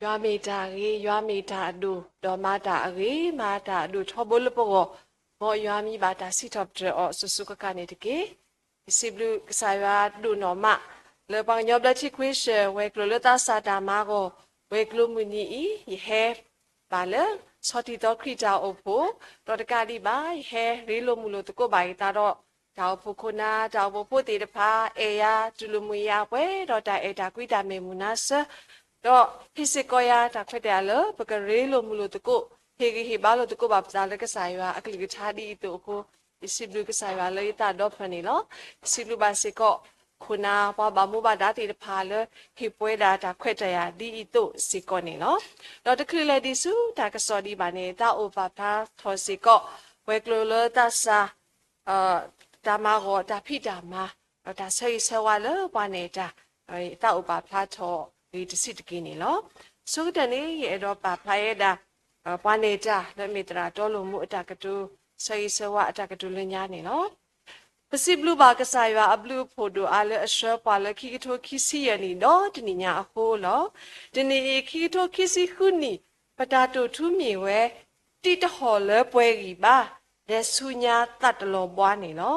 ယွၤမ့ၢ်တၢ်ဂ့ၤ, ယွၤမ့ၢ်တၢ်အဒိၣ်, ဒီးမၤတၢ်အဂ့ၤ, မၤတၢ်အဒိၣ်ထီဘိလၢပဂီၢ်, မ်ယွၤမံၤဘၣ်တၢ်စံးထီၣ်ပတြၢၤအီၤ စိၤစိၤဃၣ်ဃၣ်န့ၣ်တက့ၢ်. ယစံးဘျုးကစၢ်ယွၤဒိၣ်နီၢ်မး လၢပှၤကညီဘျၢထံခွ့ၡၢၣ် ဝဲၤကျိၤလၢသးစၢ်တၢ်မၤအဂီၢ်, ဝဲၤကျိၤမုၢ်နံၤအံၤ ယဟဲဘၣ်လၢ ဆီၣ်တံၢ်သီခရံာ်တၢ်အိၣ်ဖှိၣ်, ဒီးတကးဒံးဘၣ် ယဟဲရ့လိာ်မုာ်လိာ်သကိးဘၣ်ယသးဒီး တၢ်အိၣ်ဖှိၣ်ခိၣ်နၢ် တၢ်အိၣ်ဖှိၣ်ဖိသ့ၣ်တဖၣ် အဲၣ်ယၤတူၢ်လိာ်မုာ်ယၤပှဲၤဒီးတၢ်အဲၣ်တၢ်ကွံတၢ်မဲာ်မုာ်နါစၢၤ, ဒီးဟ့ၣ်စ့ၢ်ကီးယၤတၢ်ခွဲးတၢ်ယာ်လၢ ပကရ့လိာ်မုာ်လိာ်သကိး, ဟ့ၣ်ဂံၢ်ဟ့ၣ်ဘါလိာ်သကိးဘၣ်ပသးလၢကစၢ်ယွၤအကလုၢ်ကထါဒ်အံၤအသိးအဃိ, ယစံးဘျုးကစၢ်ယွၤလၢယသးဒီဖျၢၣ်န့ၣ်လီၤ. ယစံးဘျုးဘၣ်စ့ၢ်ကီး ခိၣ်နၢ်ပှၤဘၣ်မူဘၣ်ဒါသ့ၣ်တဖၣ်လၢ ဟ့ၣ်ပှဲၤဒၣ်တၢ်ခွဲးတၢ်ယာ်ဒ်အံၤအသိးစ့ၢ်ကီးန့ၣ်လီၤ. ဒီးတချုးလဲၤဒံးဆူတၢ်ကစီၣ်ဒံးဘၣ်န့ၣ် သးအိၣ်ပာ်ဖျါထီၣ်စ့ၢ်ကီး ဝဲၤကျိၤလၢသးစၢ် တၢ်မၤအဂီၢ် တၢ်ဖံးတၢ်မၤ ဒီးတၢ်ဆၢဂ့ၤဆၢဝါလၢပှၤနဲၣ်တၢ် သးအိၣ်ပာ်ဖျါထီၣ်ဂ့ၤတဆံးတက့ၢ်န့ၣ်လီၤ. ဆိကတၢၢ်န့ၣ် ယအဲၣ်ဒိးပာ်ဖျါဝဲဒၣ် ပှၤနဲၣ်တၢ်လၢအမ့ၢ်သရၣ်တီလိာ်မူအတၢ်ကတိၤ ဆၢဂ့ၤဆၢဝါအတၢ်ကတိၤလၢညါန့ၣ်လီၤ. ပစံးဘျုးဘၣ်ကစၢ်ယွၤအဘျုးအဖှိၣ်ဒိၣ်အါလၢအဆှၢပှၤလၢခံကထိခံဆံယဲၢ်နံၣ်ဒီးတနံၣ်ညါအဃိလီၤ. တနံၣ်အံၤ ခံကထိခံဆံဃုနံၣ် ပတၢ်တိာ်ထူမ့ၢ်ဝဲ တံးတဟီၣ်လၢပှဲၤဂံၢ်ဘါ ဒဲးဆူညါသးတလီၤဘှါန့ၣ်လီၤ.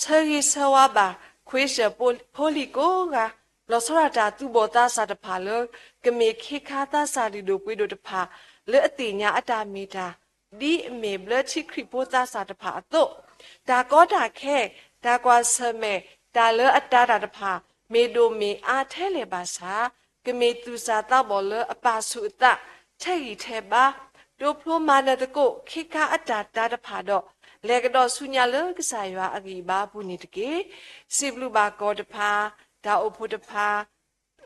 ဆၢဂ့ၤဆၢဝါဘၣ် ခွ့ၡၢၣ်ဖိလံၤကိးဂၤ လီၤဆီဒၣ်တၢ်သူၣ်ဘီၣ်သးစၢ်တဖၣ်လၢ ကမ့ၢ်ခ့ခါသးစၢ်လုၢ်ဒိၣ်ပှ့ၤဒိၣ်တဖၣ် လၢအသ့ၣ်ညါအတၢ်မ့ၢ်တၢ် ဒ်အမ့ၢ်ဘျၢထံခရံာ်ဖိသးစၢ်တဖၣ်အသိး, တၢ်ကီတၢ်ခဲ, တၢ်ကွၢ်ဆၢၣ်မဲာ်, တၢ်လၢအတၤတၢ်တဖၣ် မ့ၢ်ဒိၣ်မ့ၢ်အါထဲလဲၣ်ဘၣ်ဆၣ်, ကမ့ၢ်သူၣ်စၢ်သးဘီၣ်လၢအပာ်ဆူၣ်အသး ထဲးဂံၢ်ထဲးဘါ, တိဖျိမၤနၢၤသကိး ခ့ခါအတၢ်တၤတဖၣ်ဒီး လဲၤကဒီးဆူညါလၢကစၢ်ယွၤအဂံၢ်အဘါအပူၤန့ၣ်တက့ၢ်. စံးဘျုးဘၣ်ကီၢ်တဖၣ်, တၢ်အိၣ်ဖှိၣ်တဖၣ်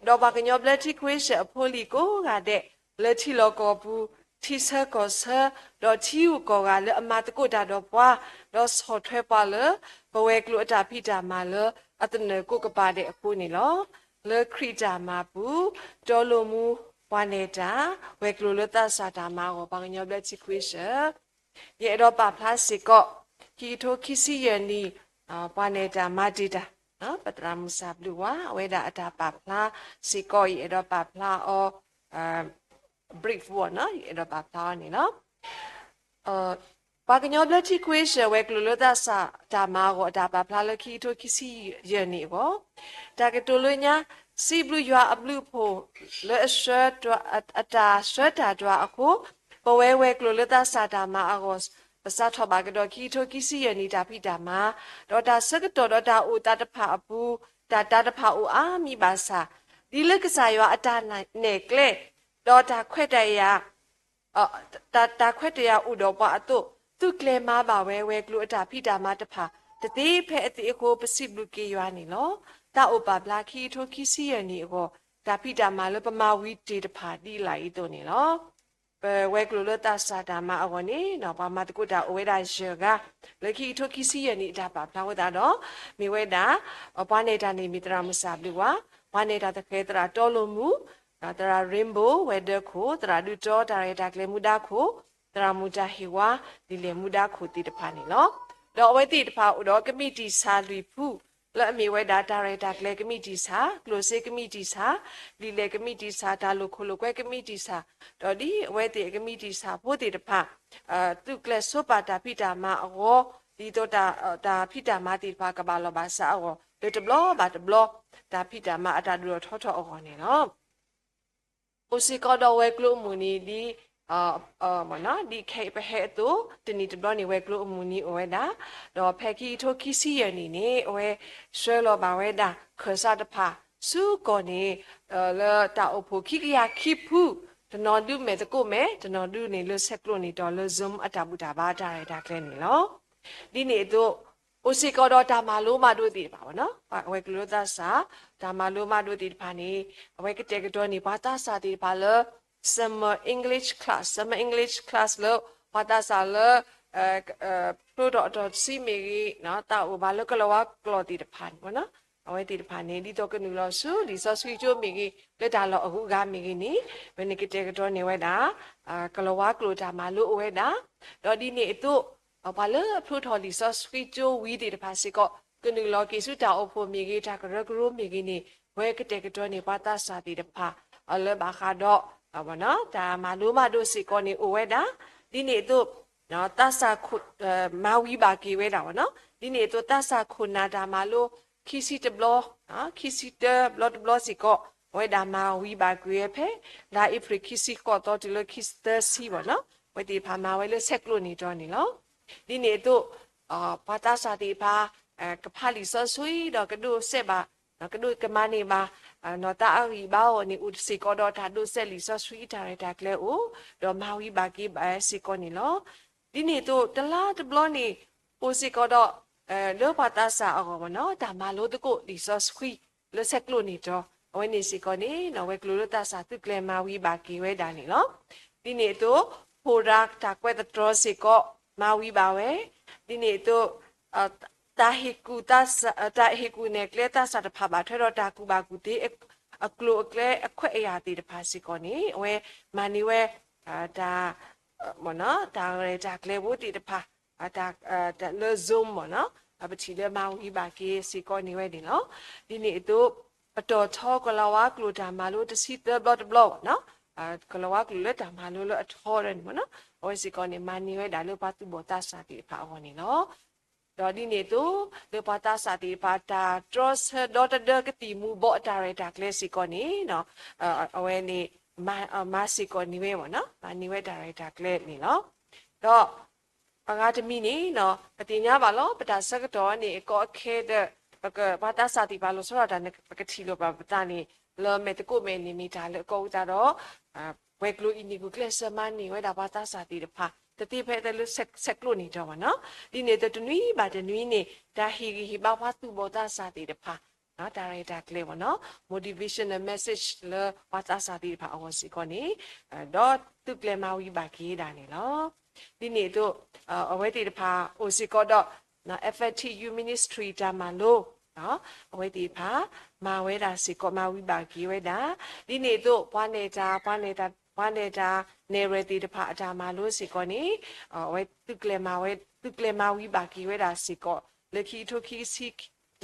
ဒီးပှၤကညီဘျၢထံခွ့ၡၢၣ်အဖိလံၤကိးဂၤဒဲး လၢထံလီၢ်ကီၢ်ပူၤ, ထံဆၢကီၢ်ဆၢ, ဒီးထံဂုၤကီၢ်ဂၤလၢအမၤသကိးတၢ်ဒီးပှၤ, ဒီးဆီၣ်ထွဲပှၤလၢ ပဝဲၤကျိၤအတၢ်ဖံးတၢ်မၤလၢအသနၢၣ်ကိးကပၤဒဲးအဃိန့ၣ်လီၤ. လၢခရံာ်တၢ်မၤပူၤ, တီလိာ်မူ, ပှၤနဲၣ်တၢ်, ဝဲၤကျိၤလၢသးစၢ်တၢ်မၤအဂီၢ် ပှၤကညီဘျၢထံခွ့ၡၢၣ် ယအဲၣ်ဒိးပာ်ဖျါစ့ၢ်ကီး ခံကထိခံဆံယဲၢ်နံၣ် ပှၤနဲၣ်တၢ်မၤတ့ၢ်တၢ် ပသရၣ်မုၣ်စၢ်ဘျုးဝါ အဝဲဒၣ်အတၢ်ပာ်ဖျါစ့ၢ်ကီး ယအဲၣ်ဒိးပာ်ဖျါအီၤ brief ဝီန့ၣ် ယအဲၣ်ဒိးပာ်ဖျါအီၤန့ၣ်လီၤ. ပှၤကညီဘျၢထံခွ့ၡၢၣ် ဝဲၤကျိၤလၢသးစၢ်တၢ်မၤအဂီၢ် အတၢ်ပာ်ဖျါလၢခံကထိခံဆံယဲၢ်နံၣ်အဂီၢ်, တၢ်ကတိၤလၢညါ, စံးဘျုးယွၤအဘျုးအဖှိၣ် လၢအဆှၢ အတၢ်ဆှၢတၢ်ဒွးအဃိ, ပဝဲဝဲၤကျိၤလၢသးစၢ်တၢ်မၤအဂီၢ် ပစးထီၣ်ဘၣ်ကဒီးခံကထိခံဆံယဲၢ်နံၣ်တၢ်ဖံးတၢ်မၤ, ဒီးတၢ်ဆၢကတီၢ်ဒီးတၢ်အိၣ်သးတဖၣ်အပူၤ, တၢ်တၤတဖၣ်အိၣ်အါမံၤဘၣ်ဆၣ်, ဒ်လၢကစၢ်ယွၤအတၢ်နဲၣ်ကျဲ, ဒီးတၢ်ခွဲးတၢ်ယာ် တၢ်ခွဲးတၢ်ယာ်အိၣ်ဒီးပှၤအသိး, သုးကျဲၤမၤဘၣ်ဝဲ ဝဲၤကျိၤအတၢ်ဖံးတၢ်မၤတဖၣ် တသ့ဖဲအသ့အဃိ ပစံးဘျုးက့ၤယွၤန့ၣ်လီၤ. သးအိၣ်ပာ်ဖျါခံကထိခံဆံယဲၢ်နံၣ်အဂီၢ် တၢ်ဖံးတၢ်မၤလၢပမၤဝံၤတ့ၢ်တဖၣ်ဒ်လာ်အံၤအသိးန့ၣ်လီၤ. ပဝဲၤကျိၤလၢသးစၢ်တၢ်မၤအဂီၢ်န့ၣ် ပှၤမၤသကိးတၢ်အိၣ်ဝဲဒၣ်ယဲၢ်ဂၤ, လၢခံကထိခံဆံယဲၢ်နံၣ်အတၢ်ပာ်ဖျါဝဲသတးဒီး, မ့ၢ်ဝဲဒၣ် ပှၤနဲၣ်တၢ်န့ၣ်မ့ၢ်သရၣ်မုၣ်စၢ်ဘျုးဝါ, ပှၤနဲၣ်တၢ်သဃဲၤသရၣ်တီလိာ်မူ, သရၣ် Rainbow ဝဲၤဒၢခိၣ်, သရၣ်ဒူတီ တၢ်ရဲၣ်တၢ်ကျဲၤမူဒါခိၣ်, သရၣ်မုၣ်တၢ်ဟ့ၣ်ဝါ လံာ်လဲၢ်မူဒါခိၣ်သ့ၣ်တဖၣ်န့ၣ်လီၤ. ဒီးအဝဲသ့ၣ်တဖၣ်အိၣ်ဒီးကမံးတံာ်ဆၣ်လွံၢ်ဖု, လၢအမ့ၢ်ဝဲဒၣ်တၢ်ရဲၣ်တၢ်ကျဲၤကမံးတံာ်ဆၣ်, ကျိၣ်စ့ကမံးတံာ်ဆၣ်, လံာ်လဲၢ်ကမံးတံာ်ဆၣ်, တၢ်လိာ်ခိၣ်လိာ်ကွဲကမံးတံာ်ဆၣ်, ဒီးဒ်အဝဲသ့ၣ်အကမံးတံာ်ဆၣ်ဖိသ့ၣ်တဖၣ် သုးကျဲၤဆိပာ်တၢ်ဖံးတၢ်မၤအဂီၢ်, ဒ်သိးတၢ်ဖံးတၢ်မၤသ့ၣ်တဖၣ်ကဘၣ်လီၢ်ဘၣ်စးအဂီၢ်, လၢတဘျီဘၣ်တဘျီ တၢ်ဖံးတၢ်မၤအတၢ်ဒိၣ်ထီၣ်ထီထီၣ်အဂီၢ်န့ၣ်လီၤ. အိၣ်စ့ၢ်ကီးဒီးဝဲၤကျိၤအမုၢ်နံၤဒ် ဒ်ခဲအံၤပဟဲအသိး, တနံၣ်တဘျီန့ၣ် ဝဲၤကျိၤအမုၢ်နံၤအိၣ်ဝဲဒၣ်, ဒီးဖဲခံကထိခံဆံယဲၢ်နံၣ်န့ၣ် အဝဲဆှၢလီၤဘၣ်ဝဲဒၣ် ခၢၣ်စးတဖၣ် ဆူကီၢ်န့ၣ် လၢတၢ်အိၣ်ဖှိၣ်ခံကယၤခံဖု, တနီၤဒုးမဲာ်သကိးမဲာ်, တနီၤဒုးန့ၣ်လၢဆဲးကျိးန့ၣ်ဒီးလၢ Zoom အတၢ်ဘူၣ်တၢ်ဘါတၢ်ရဲၣ်တၢ်ကျဲၤန့ၣ်လီၤ. ဒ်န့ၣ်အသိး အိၣ်စ့ၢ်ကီးဒီးတၢ်မၤလိမၤဒိးသ့ၣ်တဖၣ်, ဝဲၤကျိၤလၢသးစၢ် တၢ်မၤလိမၤဒိးသ့ၣ်တဖၣ်န့ၣ် အဝဲကတဲာ်ကတီၤန့ၢ်ပှၤသးစၢ်သ့ၣ်တဖၣ်လၢ Summer English Class, Summer English Class လၢ ပှၤသးစၢ်လၢ ဖျိထီၣ်အတီၢ်တဆံမ့ၢ်ဂ့ၤ, သးအိၣ်ဘၣ်လၢကလီၤဝါကျိာ်သ့ၣ်တဖၣ်န့ၣ်, အဝဲသ့ၣ်တဖၣ်န့ၣ် ဒ်သိးကနုာ်လီၤဆူလံာ်စီဆှံကၠိမ့ၢ်ဂ့ၤ, လၢတၢ်လီၢ်အဂုၤအဂၤမ့ၢ်ဂ့ၤန့ၣ်, ဝဲန့ၣ်ကတဲာ်ကတီၤန့ၢ်ဝဲဒၣ် ကလီၤဝါကျိာ်တၢ်မၤလိအိၣ်ဝဲဒၣ်, ဒီးဒ်န့ၣ်အသိး ပှၤလၢအဖျိထီၣ်လံာ်စီဆှံကၠိဝံၤသ့ၣ်တဖၣ်စ့ၢ်ကီး ကနုာ်လီၤက့ၤဆူတၢ်အိၣ်ဖှိၣ်မ့ၢ်ဂ့ၤ, တၢ်ကရၢကရိမ့ၢ်ဂ့ၤန့ၣ်, ဝဲကတဲာ်ကတီၤန့ၢ်ပှၤသးစၢ်သ့ၣ်တဖၣ် လၢဘၣ်ဃးဒီး တၢ်မၤလိမးဒိၣ်စ့ၢ်ကီးန့ၣ်အိၣ်ဝဲဒၣ်, ဒ်န့ၣ်အသိး သးစၢ် မၤဝံၤဘၣ်က့ၤဝဲဒၣ်ဘၣ်နီၤ, ဒ်န့ၣ်အသိးသးစၢ်ခိၣ်နၢ်တၢ်မၤလိ ခံဆံတဘျီ, ခံဆံတဘျီတဘျီစ့ၢ်ကီး အဝဲဒၣ်မၤဝံၤဘၣ်က့ၤဝဲဖဲ လါအ့ဖြ့ၣ်ခံဆံဃိးသီတုၤလၢခံဆံသၢဆံဘၣ်နီၤ, အဝဲသ့ၣ်တဖၣ်မၤဝဲလၢဆဲးကျိးန့ၢ်တီၤန့ၣ်လီၤ. ဒ်န့ၣ်အသိး ပှၤသးစၢ်သ့ၣ်တဖၣ် ကဖးလံာ်စီဆှံဒီးကဒိးစဲးဘၣ်, ကဒိးကမၤန့ၢ်ဘၣ် နီၢ်သးအဂံၢ်ဘါအဂီၢ်န့ၣ် အိၣ်စ့ၢ်ကီးဒီးတၢ်ဒိးစဲးလံာ်စီဆှံတၢ်ရဲၣ်တၢ်ကျဲၤအိၣ်, ဒီးမၤဝံၤဘၣ်က့ၤဘၣ်စ့ၢ်ကီးန့ၣ်လီၤ. ဒ်န့ၣ်အသိး တလါတဘျီန့ၣ် အိၣ်စ့ၢ်ကီးဒီး လၢပှၤသးစၢ်အဂီၢ်ဘၣ်နီၤ တၢ်မၤလိသကိးလံာ်စီဆှံ လၢဆဲးကျိးန့ၢ်တီၤ, အဝဲန့ၣ်စ့ၢ်ကီးန့ၣ် ဝဲၤကျိၤလၢသးစၢ်သုးကျဲၤမၤဝံၤဘၣ်က့ၤဝဲဒၣ်န့ၣ်လီၤ. ဒ်န့ၣ်အသိး ဖိရါတၢ်ကွဲးသတြီၤစ့ၢ်ကီး မၤဝံၤဘၣ်ဝဲ, ဒ်န့ၣ်အသိး တၢ်ဟ့ၣ်ကူၣ် တၢ်ဟ့ၣ်ကူၣ်နဲၣ်ကျဲသးစၢ်တဖၣ်ဘၣ်ထွဲဒီးတၢ်ကူၣ်ဘၣ်ကူၣ်သ့ အကျိၤအကျဲအခွဲးအယာ်သ့ၣ်တဖၣ်စ့ၢ်ကီးန့ၣ် အဝဲမၤန့ၢ်ဝဲ တၢ် တၢ်ရဲၣ်တၢ်ကျဲၤဖိသ့ၣ်တဖၣ် လၢ Zoom ဘၣ်နီၤ ပထံၣ်လၢမၤဝံၤဘၣ်က့ၤစ့ၢ်ကီးန့ၢ်ဝဲန့ၣ်လီၤ. ဒ်န့ၣ်အသိး ပတီၢ်ထီကလၤဝါကျိာ်တၢ်မၤလိတဆံသၢဘျီတဘျီဘၣ်နီၤ, ကလၤဝါကျိာ်လၢတၢ်မၤလိလၢအထီဒၣ်န့ၣ်ဘၣ်နီၤ, အဝဲစ့ၢ်ကီးန့ၣ် မၤန့ၢ်ဝဲဒၣ်လၢပှၤသူၣ်ဘီၣ်သးစၢ်သ့ၣ်တဖၣ်အဂီၢ်န့ၣ်လီၤ. ဒီးဒ်န့ၣ်အသိး လၢပှၤသးစၢ်သ့ၣ်တဖၣ် တၢ်တြီဆၢဒီတဒၢကသံၣ်မူၤဘှီးအတၢ်ရဲၣ်တၢ်ကျဲၤစ့ၢ်ကီးန့ၣ် အဝဲန့ၣ် မၤစ့ၢ်ကီးန့ၢ်ဝဲဘၣ်နီၤ, မၤန့ၢ်ဝဲတၢ်ရဲၣ်တၢ်ကျဲၤန့ၣ်လီၤ. ဒီးအဂၤတမံၤန့ၣ် ပသ့ၣ်ညါဘၣ်လီၤ ပတၢ်ဆၢကတီၢ်န့ၣ် အကီအခဲဒီး ပှၤသးစၢ်သ့ၣ်တဖၣ်လီၤဆီဒၣ်တၢ်န့ၣ် ပကထံၣ်လိာ်ဘၣ်ပသးန့ၣ် လၢမဲာ်သကိးမဲာ်န့ၣ်မ့ၢ်တၢ်လၢအကီအူသးဒီး ဝဲၤကျိၤအံၤန့ၣ် ဂုာ်ကျဲးစၢးမၤန့ၢ်ဝဲဒၣ်ပှၤသးစၢ်သ့ၣ်တဖၣ် တသ့ဖဲအသးလၢဆဲးကျိးန့ၢ်တီၤဘၣ်နီၤ, ဒ်န့ၣ်အသိးတနွံဘၣ်တနွံန့ၣ် တၢ်ဟ့ၣ်ဂံၢ်ဟ့ၣ်ဘါပှၤသူၣ်ဘီၣ်သးစၢ်သ့ၣ်တဖၣ် တၢ်ရဲၣ်တၢ်ကျဲၤဘၣ်နီၤ motivational message လၢပှၤသးစၢ်သ့ၣ်တဖၣ်အဂီၢ်စ့ၢ်ကီးန့ၣ် ဒီးသုးကျဲၤမၤဝံၤဘၣ်က့ၤဒၣ်န့ၣ်လီၤ. ဒ်န့ၣ်အသိး အဝဲသ့ၣ်တဖၣ်အိၣ်စ့ၢ်ကီးဒီး Effective Youth Ministry တၢ်မၤလိ အဝဲသ့ၣ်တဖၣ် မၤဝဲဒၣ်စ့ၢ်ကီး မၤဝံၤဘၣ်က့ၤဝဲဒၣ်, ဒ်န့ၣ်အသိး ပှၤနဲၣ်တၢ် ပှၤနဲၣ်တၢ် ပှၤနဲၣ်တၢ်နဲၣ်ရွဲၣ်သ့ၣ်တဖၣ်အတၢ်မၤလိစ့ၢ်ကီးန့ၣ် အဝဲသုးကျဲၤမၤဝဲ သုးကျဲၤမၤဝံၤဘၣ်က့ၤဝဲဒၣ်စ့ၢ်ကီး လၢခံကထိခံဆံ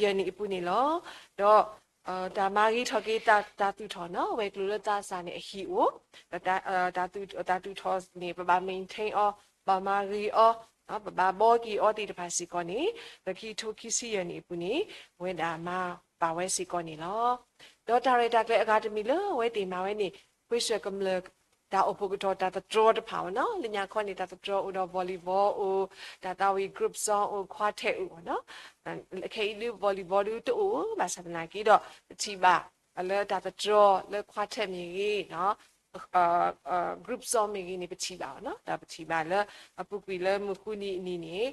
ယဲၢ်နံၣ်အပူၤန့ၣ်လီၤ. ဒီး တၢ်မၤဂ့ၤထီၣ်က့ၤတၢ်သူၣ်ထီၣ်နီၤ ဝဲၤကျိၤလၢသးစၢ်န့ၣ်အဟံၣ်အိၣ်, တၢ်သူၣ်ထီၣ်န့ၣ် ပဘၣ် maintain အီၤ, ဘၣ်မၤဂ့ၤအီၤ, ပဘၣ်ဘှီက့ၤအီၤသ့ၣ်တဖၣ်စ့ၢ်ကီးန့ၣ် လၢခံကထိခံဆံယဲၢ်နံၣ်အပူၤန့ၣ် အဝဲဒၣ်မၤဘၣ်ဝဲစ့ၢ်ကီးန့ၣ်လီၤ. ဒီးတၢ်ရဲၣ်တၢ်ကျဲၤအဂၤတမံၤလၢအဝဲသ့ၣ်မၤဝဲန့ၣ် ပှ့ၤဆှၢကမျၢၢ် တၢ်အိၣ်ဖှိၣ်ကတီၤတၢ်သတြီတဖၣ်ဘၣ်နီၤ, လၢညါခီန့ၣ် တၢ်သတြီအိၣ်ဒီး volleyball အိၣ်, တၢ်သးဝံၣ် group song အိၣ်, quartet အိၣ်ဘၣ်နီၤ, ခဲအံၤဒုး volleyball ဒုးတအိၣ်ဘၣ်ဆၣ်သနာ်က့ဒီး ပထံၣ်ဘၣ်လၢတၢ်သတြီလၢ quartet မ့ၢ်ဂ့ၤ group song မ့ၢ်ဂ့ၤန့ၣ် ပထံၣ်ဘၣ်ဘၣ်နီၤ, ဒီးပထံၣ်ဘၣ်လၢအပူၤကွံာ်လၢမုၢ်ဃုနံၤအနံၤန့ၣ်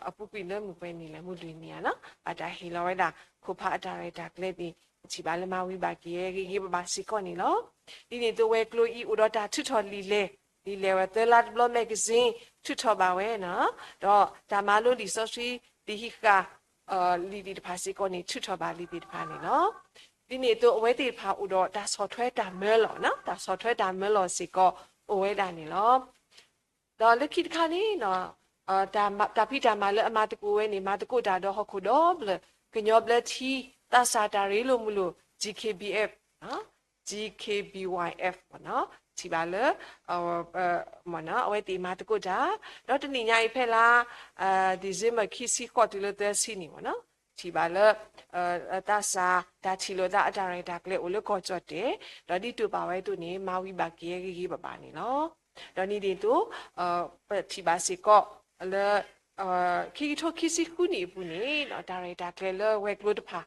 အပူၤကွံာ်လၢမုၢ်ပှဲၤနံၤလဲၣ် မုၢ်လွံၢ်နံၤဧါနီၤ ဘၣ်တၢ်ဟ့ၣ်လီၤဝဲဒၣ်ခိၣ်ဖးအတၢ်ရဲၣ်တၢ်ကျဲၤန့ၣ် ပထံၣ်ဘၣ်လၢမၤဝံၤဘၣ်က့ၤဂ့ၤဂ့ၤဘၣ်ဘၣ်စ့ၢ်ကီးန့ၣ်လီၤ. ဒ်န့ၣ်အသိးဝဲၤကျိၤအံၤအိၣ်ဒီးတၢ်ထုးထီၣ်လံာ်လဲၢ်, လံာ်လဲၢ်ဝဲသၢလါတဘျီ magazine ထုးထီၣ်ဘၣ်ဝဲနီၤ, ဒီးတၢ်မၤလိလံာ်စီဆှံ လံာ်ဟံးဃာ် လံာ်သ့ၣ်တဖၣ်စ့ၢ်ကီးန့ၣ် ထုးထီၣ်ဘၣ်လံာ်သ့ၣ်တဖၣ်န့ၣ်လီၤ. ဒ်န့ၣ်အသိးအဝဲသ့ၣ်တဖၣ်အိၣ်ဒီးတၢ်ဆီၣ်ထွဲတၢ်မၢလီၤနီၤ, တၢ်ဆီၣ်ထွဲတၢ်မၢလီၤစ့ၢ်ကီးအိၣ်ဝဲဒၣ်န့ၣ်လီၤ. ဒီးလၢခံတခါန့ၣ် တၢ်ဖံးတၢ်မၤလၢအမၤသကိးဝဲန့ၣ် မၤသကိးတၢ်ဒီးဟီၣ်ခိၣ်ဒီဘျၢၣ် ကညီဘျၢထံ သးစၢ်တၢ်ရ့လိာ်မုာ်လိာ် G K B F, G K B Y F မ့ၢ်နီၤ, ထံၣ်ဘၣ်လၢ အဝဲသ့ၣ်မၤသကိးတၢ်, ဒီးတနံၣ်ညါအံၤဖဲလါ December ခံဆံဃိးတုၤလၢသၢဆံန့ၣ်မ့ၢ်နီၤ, ထံၣ်ဘၣ်လၢ သးစၢ်တၢ်ထံၣ်လိာ်သးအတၢ်ရဲၣ်တၢ်ကျဲၤအိၣ်လၢကီၢ်ကၠီၣ်တဲၣ်, ဒီးဒ်တိာ်ပာ်ဝဲအသိးန့ၣ် မၤဝံၤဘၣ်က့ၤဂ့ၤဂ့ၤဘၣ်ဘၣ်န့ၣ်လီၤ. ဒီးဒ်န့ၣ်အသိး ပထံၣ်ဘၣ်စ့ၢ်ကီးလၢ ခံကထိခံဆံဃုနံၣ်အပူၤန့ၣ် တၢ်ရဲၣ်တၢ်ကျဲၤလၢဝဲၤကျိၤတဖၣ်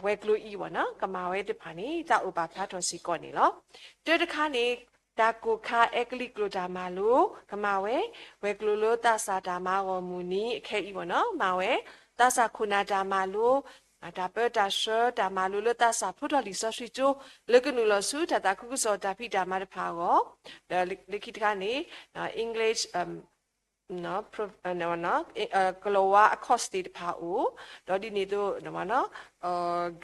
ဝဲၤကျိၤအံၤမ့ၢ်နီၤ ကမၤဝဲသ့ၣ်တဖၣ်န့ၣ် သးအိၣ်ပာ်ဖျါထီၣ်စ့ၢ်ကီးန့ၣ်လီၤ. တၢတခါန့ၣ် တၢ်ကိၢ်ခါအဲကလံးကျိာ်တၢ်မၤလိ ကမၤဝဲ ဝဲၤကျိၤလၢသးစၢ်တၢ်မၤဂီၢ်မုၢ်နံၤအခဲအံၤမ့ၢ်နီၤ မၤဝဲ သးစၢ်ခိၣ်နၢ်တၢ်မၤလိ တၢ်ပၢတၢ်ဆှၢ တၢ်မၤလိလၢသးစၢ်ဖိထီၣ်လံာ်စီဆှံကၠိ လၢကနုာ်လီၤဆူတၢ်သးခုကစီၣ်တၢ်ဖံးတၢ်မၤတဖၣ်အဂီၢ်, ဒီးလၢခံတခါန့ၣ် English ကလၤဝါအ course သ့ၣ်တဖၣ်အိၣ်, ဒီးဒ်န့ၣ်အသိး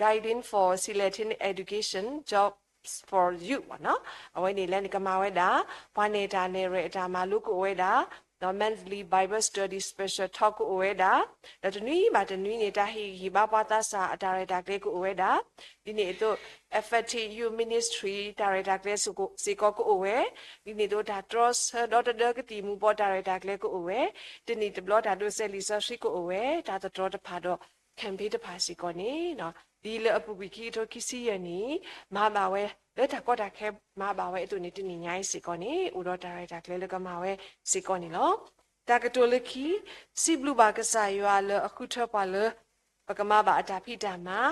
Guiding for Selecting Education Jobs for Youth မ့ၢ်နီၤ, အဝဲန့ၣ်လၢန့ၣ်ကမၤဝဲဒၣ် ပှၤနဲၣ်တၢ်နဲၣ်ရဲၣ်အတၢ်မၤလိကအိၣ်ဝဲဒၣ် monthly Bible study special talk ကအိၣ်ဝဲဒၣ်, ဒီးတနွံဘၣ်တနွံန့ၣ် တၢ်ဟ့ၣ်ဂံၢ်ဟ့ၣ်ဘါပှၤသးစၢ်အတၢ်ရဲၣ်တၢ်ကျဲၤကအိၣ်ဝဲဒၣ်, ဒ်န့ၣ်အသိး Effective Youth Ministry တၢ်ရဲၣ်တၢ်ကျဲၤစ့ၢ်ကီးကအိၣ်ဝဲ, ဒ်န့ၣ်အသိးတၢ်တြီဆၢဒီတဒၢကသံၣ်မူၤဘှီးတၢ်ရဲၣ်တၢ်ကျဲၤကအိၣ်ဝဲ, တနံၣ်တဘျီတၢ်ဒိးစဲးလံာ်စီဆှံကအိၣ်ဝဲ, တၢ်သတြီၤတဖၣ်ဒီး campaign တဖၣ်စ့ၢ်ကီးန့ၣ် ဒ်လၢအပူၤကွံာ်ခံကထိခံဆံယဲၢ်နံၣ် မၤဘၣ်ဝဲ လၢတၢ်ကီတၢ်ခဲမၤဘၣ်ဝဲအသိးန့ၣ် တနံၣ်ညါအံၤစ့ၢ်ကီးန့ၣ် အိၣ်ဒီးတၢ်ရဲၣ်တၢ်ကျဲၤလၢကမၤဝဲစ့ၢ်ကီးန့ၣ်လီၤ. တၢ်ကတိၤလၢခံ, စံးဘျုးဘၣ်ကစၢ်ယွၤလၢအဃုထၢပှၤလၢ ပကမၤဘၣ်အတၢ်ဖံးတၢ်မၤ,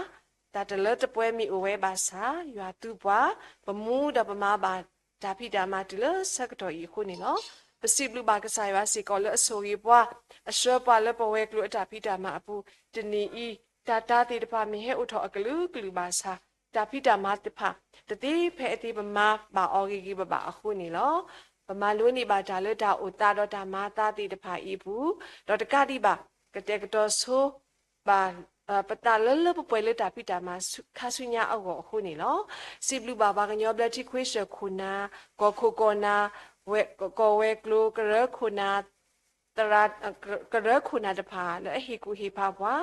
တၢ်တလၢတပှဲၤမ့ၢ်အိၣ်ဝဲဘၣ်ဆၣ် ယွၤသူပှၤ, ပမူဒီးပမၤဘၣ်တၢ်ဖံးတၢ်မၤတုၤလၢဆၢကတီၢ်အံၤအဃိန့ၣ်လီၤ. ပစံးဘျုးဘၣ်ကစၢ်ယွၤစ့ၢ်ကီးလၢအဆိၣ်ဂ့ၤပှၤ, အဆှၢပှၤလၢပဝဲၤကျိၤအတၢ်ဖံးတၢ်မၤအပူၤ, တနံၤအံၤ တၢ်တၤသ့ၣ်တဖၣ်မ့ၢ်ဟဲအိၣ်ထီၣ်အကလုာ်ကလုာ်ဘၣ်ဆၣ်, တၢ်ဖံးတၢ်မၤတဖၣ် တသ့ဖဲအသ့ပမၤဘၣ်အီၤဂ့ၤဂ့ၤဘၣ်ဘၣ်အဃိန့ၣ်လီၤ. ပမၤလိန့ၢ်ဘၣ်တၢ်လၢတၢ်အိၣ်သးဒီးတၢ်မၤအသးသ့ၣ်တဖၣ်အံၤအပူၤ, ဒီးတကးဒံးဘၣ် ကတဲာ်ကတီၤဆိ ဘၣ် ပသးလၢလၢပှဲၤပှဲၤလၢတၢ်ဖံးတၢ်မၤခါဆူညါအဂီၢ်အဃိန့ၣ်လီၤ. စံးဘျုးဘၣ်ပှၤကညီဘျၢထံခွ့ဆၢၣ်ခိၣ်နၢ်, ကီၢ်ခိၣ်ကီၢ်နၢ်, ကီၢ်ဝဲၤကျိၤကရၢခိၣ်နၢ်, သရၣ်, ကရၢခိၣ်နၢ်တဖၣ် လၢအဟ့ၣ်ကူၣ်ဟ့ၣ်ဖးပှၤ,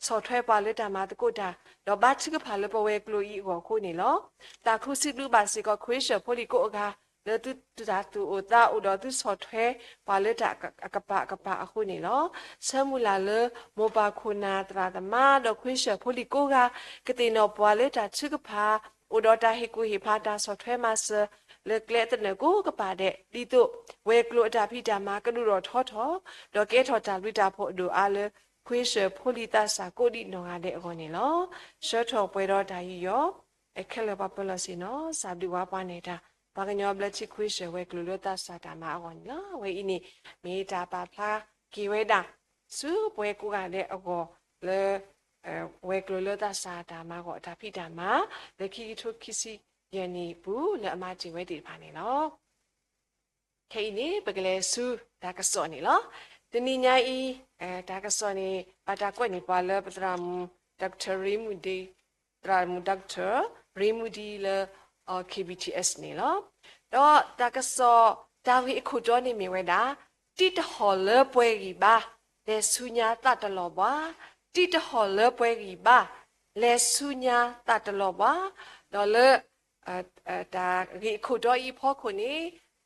ဆီၣ်ထွဲပှၤလၢတၢ်မၤသကိးတၢ်, ဒီးဘါထုကဖၣ်လၢပဝဲၤကျိၤအံၤအဂီၢ်အဃိန့ၣ်လီၤ. တၢ်ခုစံးဘျုးဘၣ်စ့ၢ်ကီးခွ့ဆၢၣ်ဖိလံၤကိးအဂၤ လၢသုတၢ်သူၣ်အိၣ်သးအိၣ်ဒီးသုဆီၣ်ထွဲပှၤလၢတၢ်အကပၤအကပၤအဃိန့ၣ်လီၤ. ဆၢမုၢ်လၢ်လၢ မိၢ်ပၢ်ခိၣ်နၢ်သရၣ်သမါ ဒီးခွ့ဆၢၣ်ဖိလံၤကိးဂၤ ကသ့ၣ်နီၣ်ပှၤလၢတၢ်ထုကဖၣ်, အိၣ်ဒီးတၢ်ဟ့ၣ်ကူၣ်ဟ့ၣ်ဖးတၢ်ဆီၣ်ထွဲမၤစၢၤ လၢကျဲသနၢၣ်ကိးကပၤဒဲး ဒ်သိး ဝဲၤကျိၤအတၢ်ဖံးတၢ်မၤကဒိၣ်ထီၣ်ထီထီၣ်, ဒီးကဲထီၣ်တၢ်ဘျုးတၢ်ဖှိၣ်အဒိၣ်အါလၢ ခွ့ဆၢၣ်ဖိလံၤသးစၢ်ကိးဒံးနီၢ်ဂၤဒဲးအဂီၢ်န့ၣ်လီၤ. ဆၢထီၣ်ပှဲၤဒီးတၢ်ယူးယီၣ် ခဲလၢာ်ပှၤပၢၤလီၢ်ဆ့ၣ်နီၤ စံးဘျုးဝဲပှၤန့ၣ်တၢ် ပှၤကညီဘျၢထံခွ့ဆၢၣ်ဝဲၤကျိၤလၢသးစၢ်တၢ်မၤအဂီၢ်န့ၣ်လီၤ. အဝဲအံၤန့ၣ် မ့ၢ်တၢ်ပာ်ဖျါက့ၤဝဲဒၣ် ဆူပှၤကိးဂၤဒဲးအဂီၢ်လၢ ဝဲၤကျိၤလၢသးစၢ်တၢ်မၤအဂီၢ် တၢ်ဖံးတၢ်မၤ လၢခံကထိခံဆံယဲၢ်နံၣ်အပူၤ လၢအမၤတ့ၢ်ဝဲသ့ၣ်တဖၣ်န့ၣ်လီၤ. ခဲအံၤန့ၣ် ပကလဲၤဆူတၢ်ကစီၣ်န့ၣ်လီၤ. တနံၤညါအံၤ တၢ်ကစီၣ်န့ၣ် ဘၣ်တၢ်ကွဲးန့ၢ်ပှၤလၢပသရၣ်မုၣ် Doctor Raymond သရၣ်မုၣ် Doctor Raymond လၢ KBTS န့ၣ်လီၤ. ဒီးတၢ်ကစီၣ်တၢ်ဂ့ၢ်အခိၣ်တီန့ၣ်မ့ၢ်ဝဲဒၣ် တံးတဟီၣ်လၢပှဲၤဂံၢ်ဘါ လဲၤဆူညါသးတလီၤဘှါ, တံးတဟီၣ်လၢပှဲၤဂံၢ်ဘါ လဲၤဆူညါသးတလီၤဘှါ, ဒီးလၢ တၢ်ဂ့ၢ်အခိၣ်တီအံၤအဖီခိၣ်န့ၣ်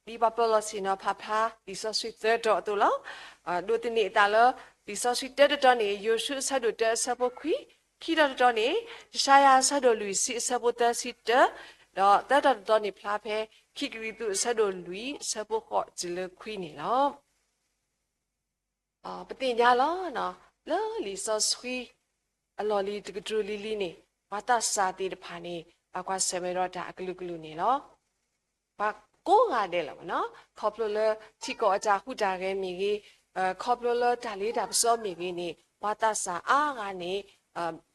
ဒ်ပှၤပၢၤလီၢ်ဆ့ၣ်နီၤဖးဖျါလံာ်စီဆှံသၢတီၤအသိးလီၤ. ဒိးသန့ၤအသးလၢ လံာ်စီဆှံတၢတတီၤန့ၣ် ယိၤၡူအဆၢဒိၣ်တၢအဆၢဖိခွံ, ခံတီၤတတီၤန့ၣ် ယၡါယၤအဆၢဒိၣ်လွံၢ်ဆံအဆၢဖိသၢဆံတၢ, ဒီးသၢတီၤတတီၤန့ၣ်ဖျါဖဲ ခံကရံၣ်သူးအဆၢဒိၣ်လွံၢ်အဆၢဖိဃိးတုၤလၢခွံန့ၣ်လီၤ. ပသ့ၣ်ညါလီၤ လၢလံာ်စီဆှံ အလီၢ်လံၤတကတြူၢ်လံၤလံၤန့ၣ် ပှၤသးစၢ်သ့ၣ်တဖၣ်န့ၣ် ဘၣ်ကွၢ်ဆၢၣ်မဲာ်ဒီးတၢ်အကလုာ်ကလုာ်န့ၣ်လီၤ. ပှၤကိးဂၤဒဲးလီၤမ့ၢ်နီၤ ခီဖျိလၢထံကီၢ်အတၢ်ဟူးတၢ်ဂဲၤမ့ၢ်ဂ့ၤ, ခီဖျိလၢတၢ်လ့တၢ်ပစီမ့ၢ်ဂ့ၤန့ၣ် ပှၤသးစၢ်အါဂၤန့ၣ်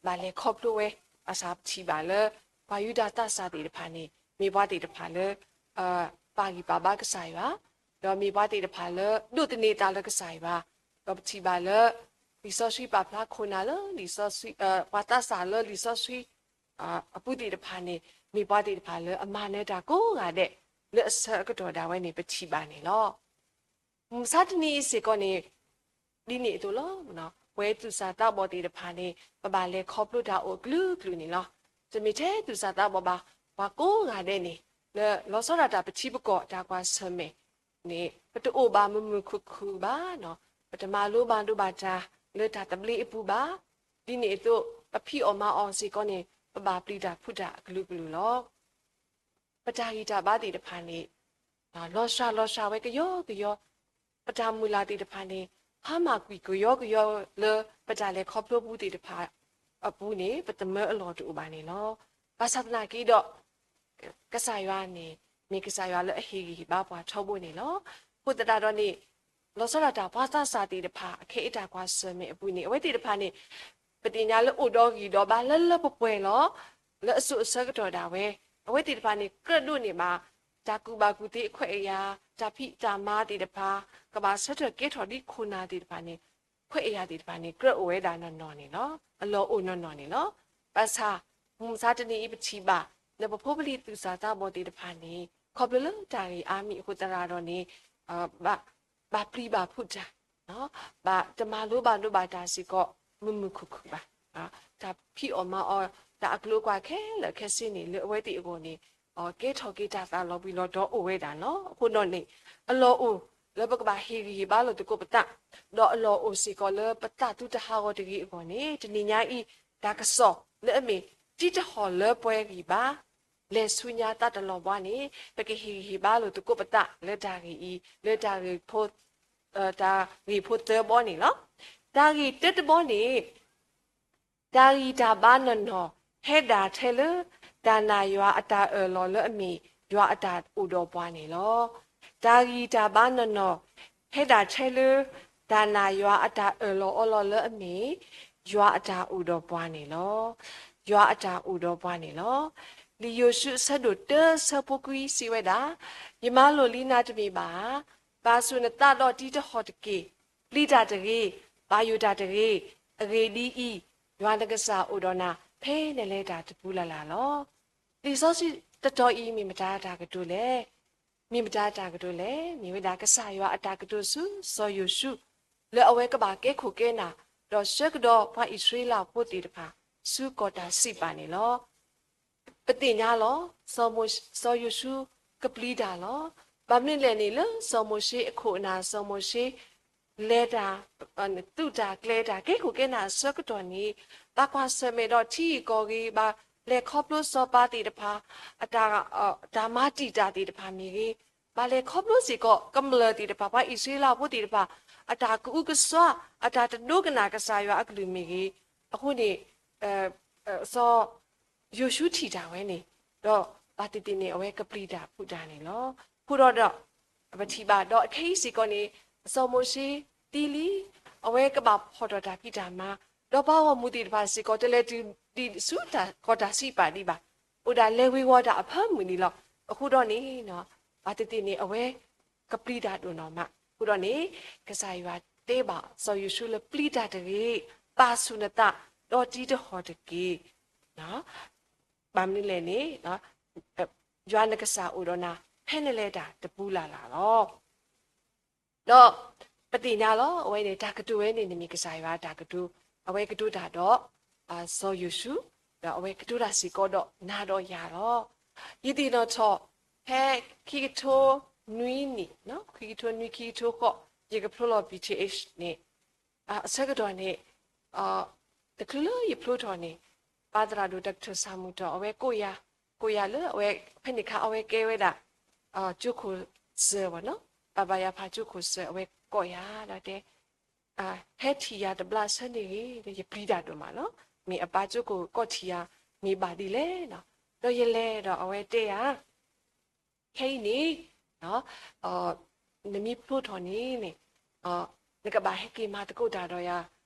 ဘၣ်လဲၤခီဖျိဝဲ ဘၣ်ဆၣ်ပထံၣ်ဘၣ်လၢ ပှၤယူဒၤသးစၢ်သ့ၣ်တဖၣ်န့ၣ် မ့ၢ်ပှၤသ့ၣ်တဖၣ်လၢ ပာ်ဂံၢ်ပာ်ဘါကစၢ်ယွၤ, ဒီးမ့ၢ်ပှၤသ့ၣ်တဖၣ်လၢ ဒိးသန့ၤသးလၢကစၢ်ယွၤ, ဒီးပထံၣ်ဘၣ်လၢ လံာ်စီဆှံပာ်ဖျါခိၣ်နၢ်လၢလံာ်စီဆှံ, ပှၤသးစၢ်လၢလံာ်စီဆှံ အပူၤသ့ၣ်တဖၣ်န့ၣ် မ့ၢ်ပှၤသ့ၣ်တဖၣ်လၢအမၤနၢၤတၢ်ကိးဂၤဒဲး လၢအဆၢအကတီၢ်ဒၣ်ဝဲန့ၣ် ပထံၣ်ဘၣ်န့ၣ်လီၤ. မုၢ်မဆါတနံၤအံၤစ့ၢ်ကီးန့ၣ် ဒ်န့ၣ်အသိးလီၤ. ပဝဲသူၣ်စၢ်သးဘီၣ်သ့ၣ်တဖၣ်န့ၣ် ပဘၣ်လဲၤခီဖျိတၢ်အိၣ်အကလုာ်ကလုာ်န့ၣ်လီၤ. တမ့ၢ်ထဲသူၣ်စၢ်သးဘီၣ်ဘၣ်, ပှၤကိးဂၤဒဲးန့ၣ် လၢလီၤဆီဒၣ်တၢ်ပထံပကီၢ်တၢ်ကွၢ်ဆၢၣ်မဲာ်န့ၣ် ပတအိၣ်ဘၣ်မုာ်မုာ်ခုၣ်ခုၣ်ဘၣ်, ပတမၤလိဘၣ်ဒိဘၣ်ထၢ်လၢတၢ်သဘျ့အပူၤဘၣ်. ဒ်န့ၣ်အသိး ပဖံးအီၣ်မၤအီၣ်စ့ၢ်ကီးန့ၣ် ပဘၣ်ပျံၤတၢ်ဖုးတၢ်အကလုာ်ကလုာ်လီၤ. ပတၢ်ဂံၢ်တၢ်ဘါသ့ၣ်တဖၣ်န့ၣ် လီၤစှၤလီၤစှၤဝဲကယီကယီ, ပတၢ်မုၢ်လၢ်သ့ၣ်တဖၣ်န့ၣ် ဟါမၢ်ကွံာ်ကယီကယီလၢ ပတၢ်လဲၤခီဖျိပူၤသ့ၣ်တဖၣ်အပူၤန့ၣ် ပတမၢအလီၢ်တအိၣ်ဘၣ်န့ၣ်လီၤ. ဘၣ်ဆၣ်သနာ်က့ဒီး ကစၢ်ယွၤန့ၣ် မ့ၢ်ကစၢ်ယွၤလၢအဟ့ၣ်ဂံၢ်ဟ့ၣ်ဘါပှၤထီဘိန့ၣ်လီၤ. အဃိသတးဒီးန့ၣ် လီၤဆီဒၣ်တၢ်ပှၤသးစၢ်သ့ၣ်တဖၣ် အခဲအံၤတၢ်ကွၢ်ဆၢၣ်မဲာ်အပူၤန့ၣ် အဝဲသ့ၣ်တဖၣ်န့ၣ် ပသ့ၣ်ညါလၢအိၣ်ဒီးဂံၢ်ဒီးဘါလၢလၢပှဲၤပှဲၤလီၤ. လၢအစိၤအဆၢကတီၢ်ဒၣ်ဝဲ အဝဲသ့ၣ်တဖၣ်န့ၣ် ကြၢးဒိးန့ၢ်ဘၣ် တၢ်ကူၣ်ဘၣ်ကူၣ်သ့အခွဲးအယာ်, တၢ်ဖံးတၢ်မၤသ့ၣ်တဖၣ်, ကဘၣ်ဆၢထၢၣ်ကဲထီၣ်ဒ်ခိၣ်နၢ်သ့ၣ်တဖၣ်န့ၣ် ခွဲးအယာ်သ့ၣ်တဖၣ်န့ၣ် ကြၢးအိၣ်ဝဲဒၣ်နီၢ်နီၢ်န့ၣ်လီၤ. အလီၢ်အိၣ်နီၢ်နီၢ်န့ၣ်လီၤ. ဘၣ်ဆၣ် မုၢ်မဆါတနံၤအံၤပထံၣ်ဘၣ် လၢပဖိပလံၤသူၣ်စၢ်သးဘီၣ်သ့ၣ်တဖၣ်န့ၣ် ခီဖျိလၢတၢ်ဂ့ၢ်အါမံၤအဃိသတးဒီးန့ၣ် ဘၣ် ဘၣ်ပျံၤဘၣ်ဖုးတၢ်, ဘၣ်တမၤလိဘၣ်ဒိဘၣ်တၢ်စ့ၢ်ကီး မုာ်မုာ်ခုၣ်ခုၣ်ဘၣ်. တၢ်ဖံးအီၣ်မၤအီၣ် တၢ်အကျိၤအကွာ်ခဲလၢာ်ခဲဆ့န့ၣ် လၢအဝဲသ့ၣ်အဂီၢ်န့ၣ် ကဲထီၣ်က့ၤတၢ်သးလီၤဘှံးလီၤတီၤအိၣ်ဝဲဒၣ်လီၤ. အဃိဒီးန့ၣ် အလီၢ်အိၣ်လၢပကဘၣ်ဟ့ၣ်ဂံၢ်ဟ့ၣ်ဘါလိာ်သကိးပသး, ဒီးအလီၢ်အိၣ်စ့ၢ်ကီးလၢပသးသူတဟးဂီၤတဂ့ၤအဂီၢ်န့ၣ် တနံၤညါအံၤ တၢ်ကစီၣ်လၢအမ့ၢ် တံတဟီၣ်လၢပှဲၤဂံၢ်ဘါ လဲၤဆူညါသးတလီၤဘှါန့ၣ် ပကဟ့ၣ်ဂံၢ်ဟ့ၣ်ဘါလိာ်သကိးပသးလၢတၢ်ဂ့ၢ်အံၤ, လၢတၢ်ဂ့ၢ်ဖိ တၢ်ဂ့ၢ်ဖိသၢဘီန့ၣ်လီၤ. တၢ်ဂ့ၢ်တၢတဘီန့ၣ် တၢ်ဂံၢ်တၢ်ဘါနီၢ်နီၢ် ဟဲဒၣ်ထဲလၢ တၢ်နာ်ယွၤအတၢ်အၢၣ်လီၤလၢအမ့ၢ် ယွၤအတၢ်အိၣ်ဒီးပှၤန့ၣ်လီၤ. တၢ်ဂံၢ်တၢ်ဘါနီၢ်နီၢ် ဟဲဒၣ်ထဲလၢ တၢ်နာ်ယွၤအတၢ်အၢၣ်လီၤအီလီၤလၢအမ့ၢ် ယွၤအတၢ်အိၣ်ဒီးပှၤန့ၣ်လီၤ. ယွၤအတၢ်အိၣ်ဒီးပှၤန့ၣ်လီၤ. လံာ်ယိၤၡူအဆၢဒိၣ်တၢဆၢဖိခွံစံးဝဲဒၣ်, ယမၤလိာ်လံနၤတမ့ၢ်ဘၣ်ဧါ. ပာ်ဆူၣ်နသးဒီးတံတဟီၣ်တက့ၢ်. ပျံၤတၢ်တဂ့ၤ, ဘၣ်ယိၣ်တၢ်တဂ့ၤ. အဂ့ၢ်ဒ်အံၤ, ယွၤနကစၢ်အိၣ်ဒီးနၤ ဖဲနလဲၤတၢ်တပူၤလၢ်လၢ်လီၤ. လံာ်စီဆှံတတီၤအံၤ မ့ၢ်မတၤတၢ်ကတိၤလဲၣ်. မ့ၢ်မတၤတၢ်ကတိၤလဲၣ်. မ့ၢ်ဝဲဒၣ်ကစၢ်ယွၤအတၢ်ကတိၤဆူစီၤယိၤၡူ လၢအဝဲကဘၣ်ကဲခိၣ်ကဲနၢ် ဒီးဆှၢကဒီးပှၤအံၣ်စရ့လးဖိသ့ၣ်တဖၣ် ဆူကီၢ်တၢ်စံးပာ်န့ၣ်လီၤ. ပသ့ၣ်ညါလီၤ. စီၤမိၤ, စီၤယိၤၡူကပျံၤတၢ်လီၤ. ဘၣ်မနုၤလဲၣ်န့ၣ် လၢစီၤမိၤၡ့အခိၣ်အနၢ် စီၤမိၤၡ့ လဲၤတၢ်, သူၣ်တၢ်ကျဲၤတၢ် ကဲခိၣ်ကဲနၢ်အဆၢကတီၢ်န့ၣ် ဘၣ်ကွၢ်ဆၢၣ်မဲာ်ဒီးထံဂ့ၢ်ကီၢ်ဂ့ၢ်, ဘၣ်လဲၤခီဖျိစီၤပၤသ့ၣ်တဖၣ် အတၢ်, တၢ်မၤတံာ်တာ်သ့ၣ်တဖၣ်မ့ၢ်ဂ့ၤ, ဘၣ်လဲၤခီဖျိစ့ၢ်ကီးကမျၢၢ်သ့ၣ်တဖၣ် ပှၤအံၣ်စရ့လးဖိသ့ၣ်တဖၣ် အတၢ်ကအုကစွါ, အတၢ်တဒိကနၣ်ကစၢ်ယွၤအကလုၢ်မ့ၢ်ဂ့ၤ, အဃိန့ၣ် စီၤယိၤၡူထံၣ်တၢ်ဝဲန့ၣ်, ဒီးဘၣ်သ့ၣ်သ့ၣ်န့ၣ် အဝဲကပျံၤတၢ်ဖုးတၢ်န့ၣ်လီၤ. အဃိဒီး ပထံၣ်ဘၣ် ဒီးအခဲအံၤစ့ၢ်ကီးန့ၣ် စီၤမိၤၡ့သံလံ, အဝဲကဘၣ်ဖီၣ်ထီၣ်တၢ်ဖံးတၢ်မၤ, ဒီးပှၤဂီၢ်မုၢ်သ့ၣ်တဖၣ်စ့ၢ်ကီး တလဲၤတုၤဒံးဆူတၢ်ကီၢ်တၢ်စံးပာ်ဒံးဘၣ်, အိၣ်ဒၣ်လဲၤဝ့ၤဝီၤတၢ်အဖၢမုၢ်န့ၣ်လီၤ. အဃိဒီးန့ၣ် ဘၣ်သ့ၣ်သ့ၣ်န့ၣ် အဝဲကပျံၤတၢ်ဒိၣ်နီၢ်မး. အဃိဒီးန့ၣ် ကစၢ်ယွၤတဲဘၣ်စီၤယိၤၡူလၢပျံၤတၢ်တဂ့ၤ, ပာ်ဆူၣ်နသး, ဒီးတံတဟီၣ်တက့ၢ်. ဘၣ်မနုၤလဲၣ်န့ၣ် ယွၤနကစၢ်အိၣ်ဒီးနၤ ဖဲနလဲၤတၢ်တပူၤလၢ်လၢ်လီၤ. ဒီးပသ့ၣ်ညါလီၤ အဝဲန့ၣ် တၢ်ကတိၤဝဲန့ၣ်န့ၣ်မ့ၢ်ကစၢ်ယွၤအတၢ်ကတိၤ, အဝဲကတိၤတၢ်ဒီး စီၤယိၤၡူ, ဒီးအဝဲကတိၤတၢ်စ့ၢ်ကီးဒီးနၤဒီးယၤလီၤ. ယသ့ၣ်နီၣ်ထီၣ် ဖဲခံကထိနွံနံၣ်, ခံကထိနွံ ခံကထိဃိး ယကဖျိလီၤ ပီၣ်ထံၣ်အ့ၣ်န့ၣ် အဆၢကတီၢ်န့ၣ် တချုးလၢယဖျိထီၣ်န့ၣ် ပၢ်သရၣ်ဒိၣ် တၢ်ကထၢၣ်ဆၣ်မုၢ်ထီၣ် အဝဲကိးယၤ, ကိးယၤလၢအဝဲ ဖဲန့ၣ်အခါ အဝဲကဲဝဲဒၣ် ကၠိခိၣ်စၢၤဘၣ်နီၤ, ပၢ်ဘၣ်ယၤဖးကၠိခိၣ်စၢၤ အဝဲကိးယၤဒီးတဲ ဟဲထံၣ်ယၤတဘျီဆၢန့ၣ်ဂ့ၤ ဒီးယပျံၤတၢ်ဒိၣ်မးလီၤ. မ့ၢ်အပၢ်ကၠိခိၣ်ကိးထံၣ်ယၤ မ့ၢ်ဘၣ်ဒ်လဲၣ်နီၤ. ဒီးယလဲၤဒီးအဝဲတဲယၤ ခဲအံၤန့ၣ် နမ့ၢ်ဖျိထီၣ်န့ၣ်န့ၣ် နကဘၣ်ဟဲက့ၤမၤသကိးတၢ်ဒီးယၤ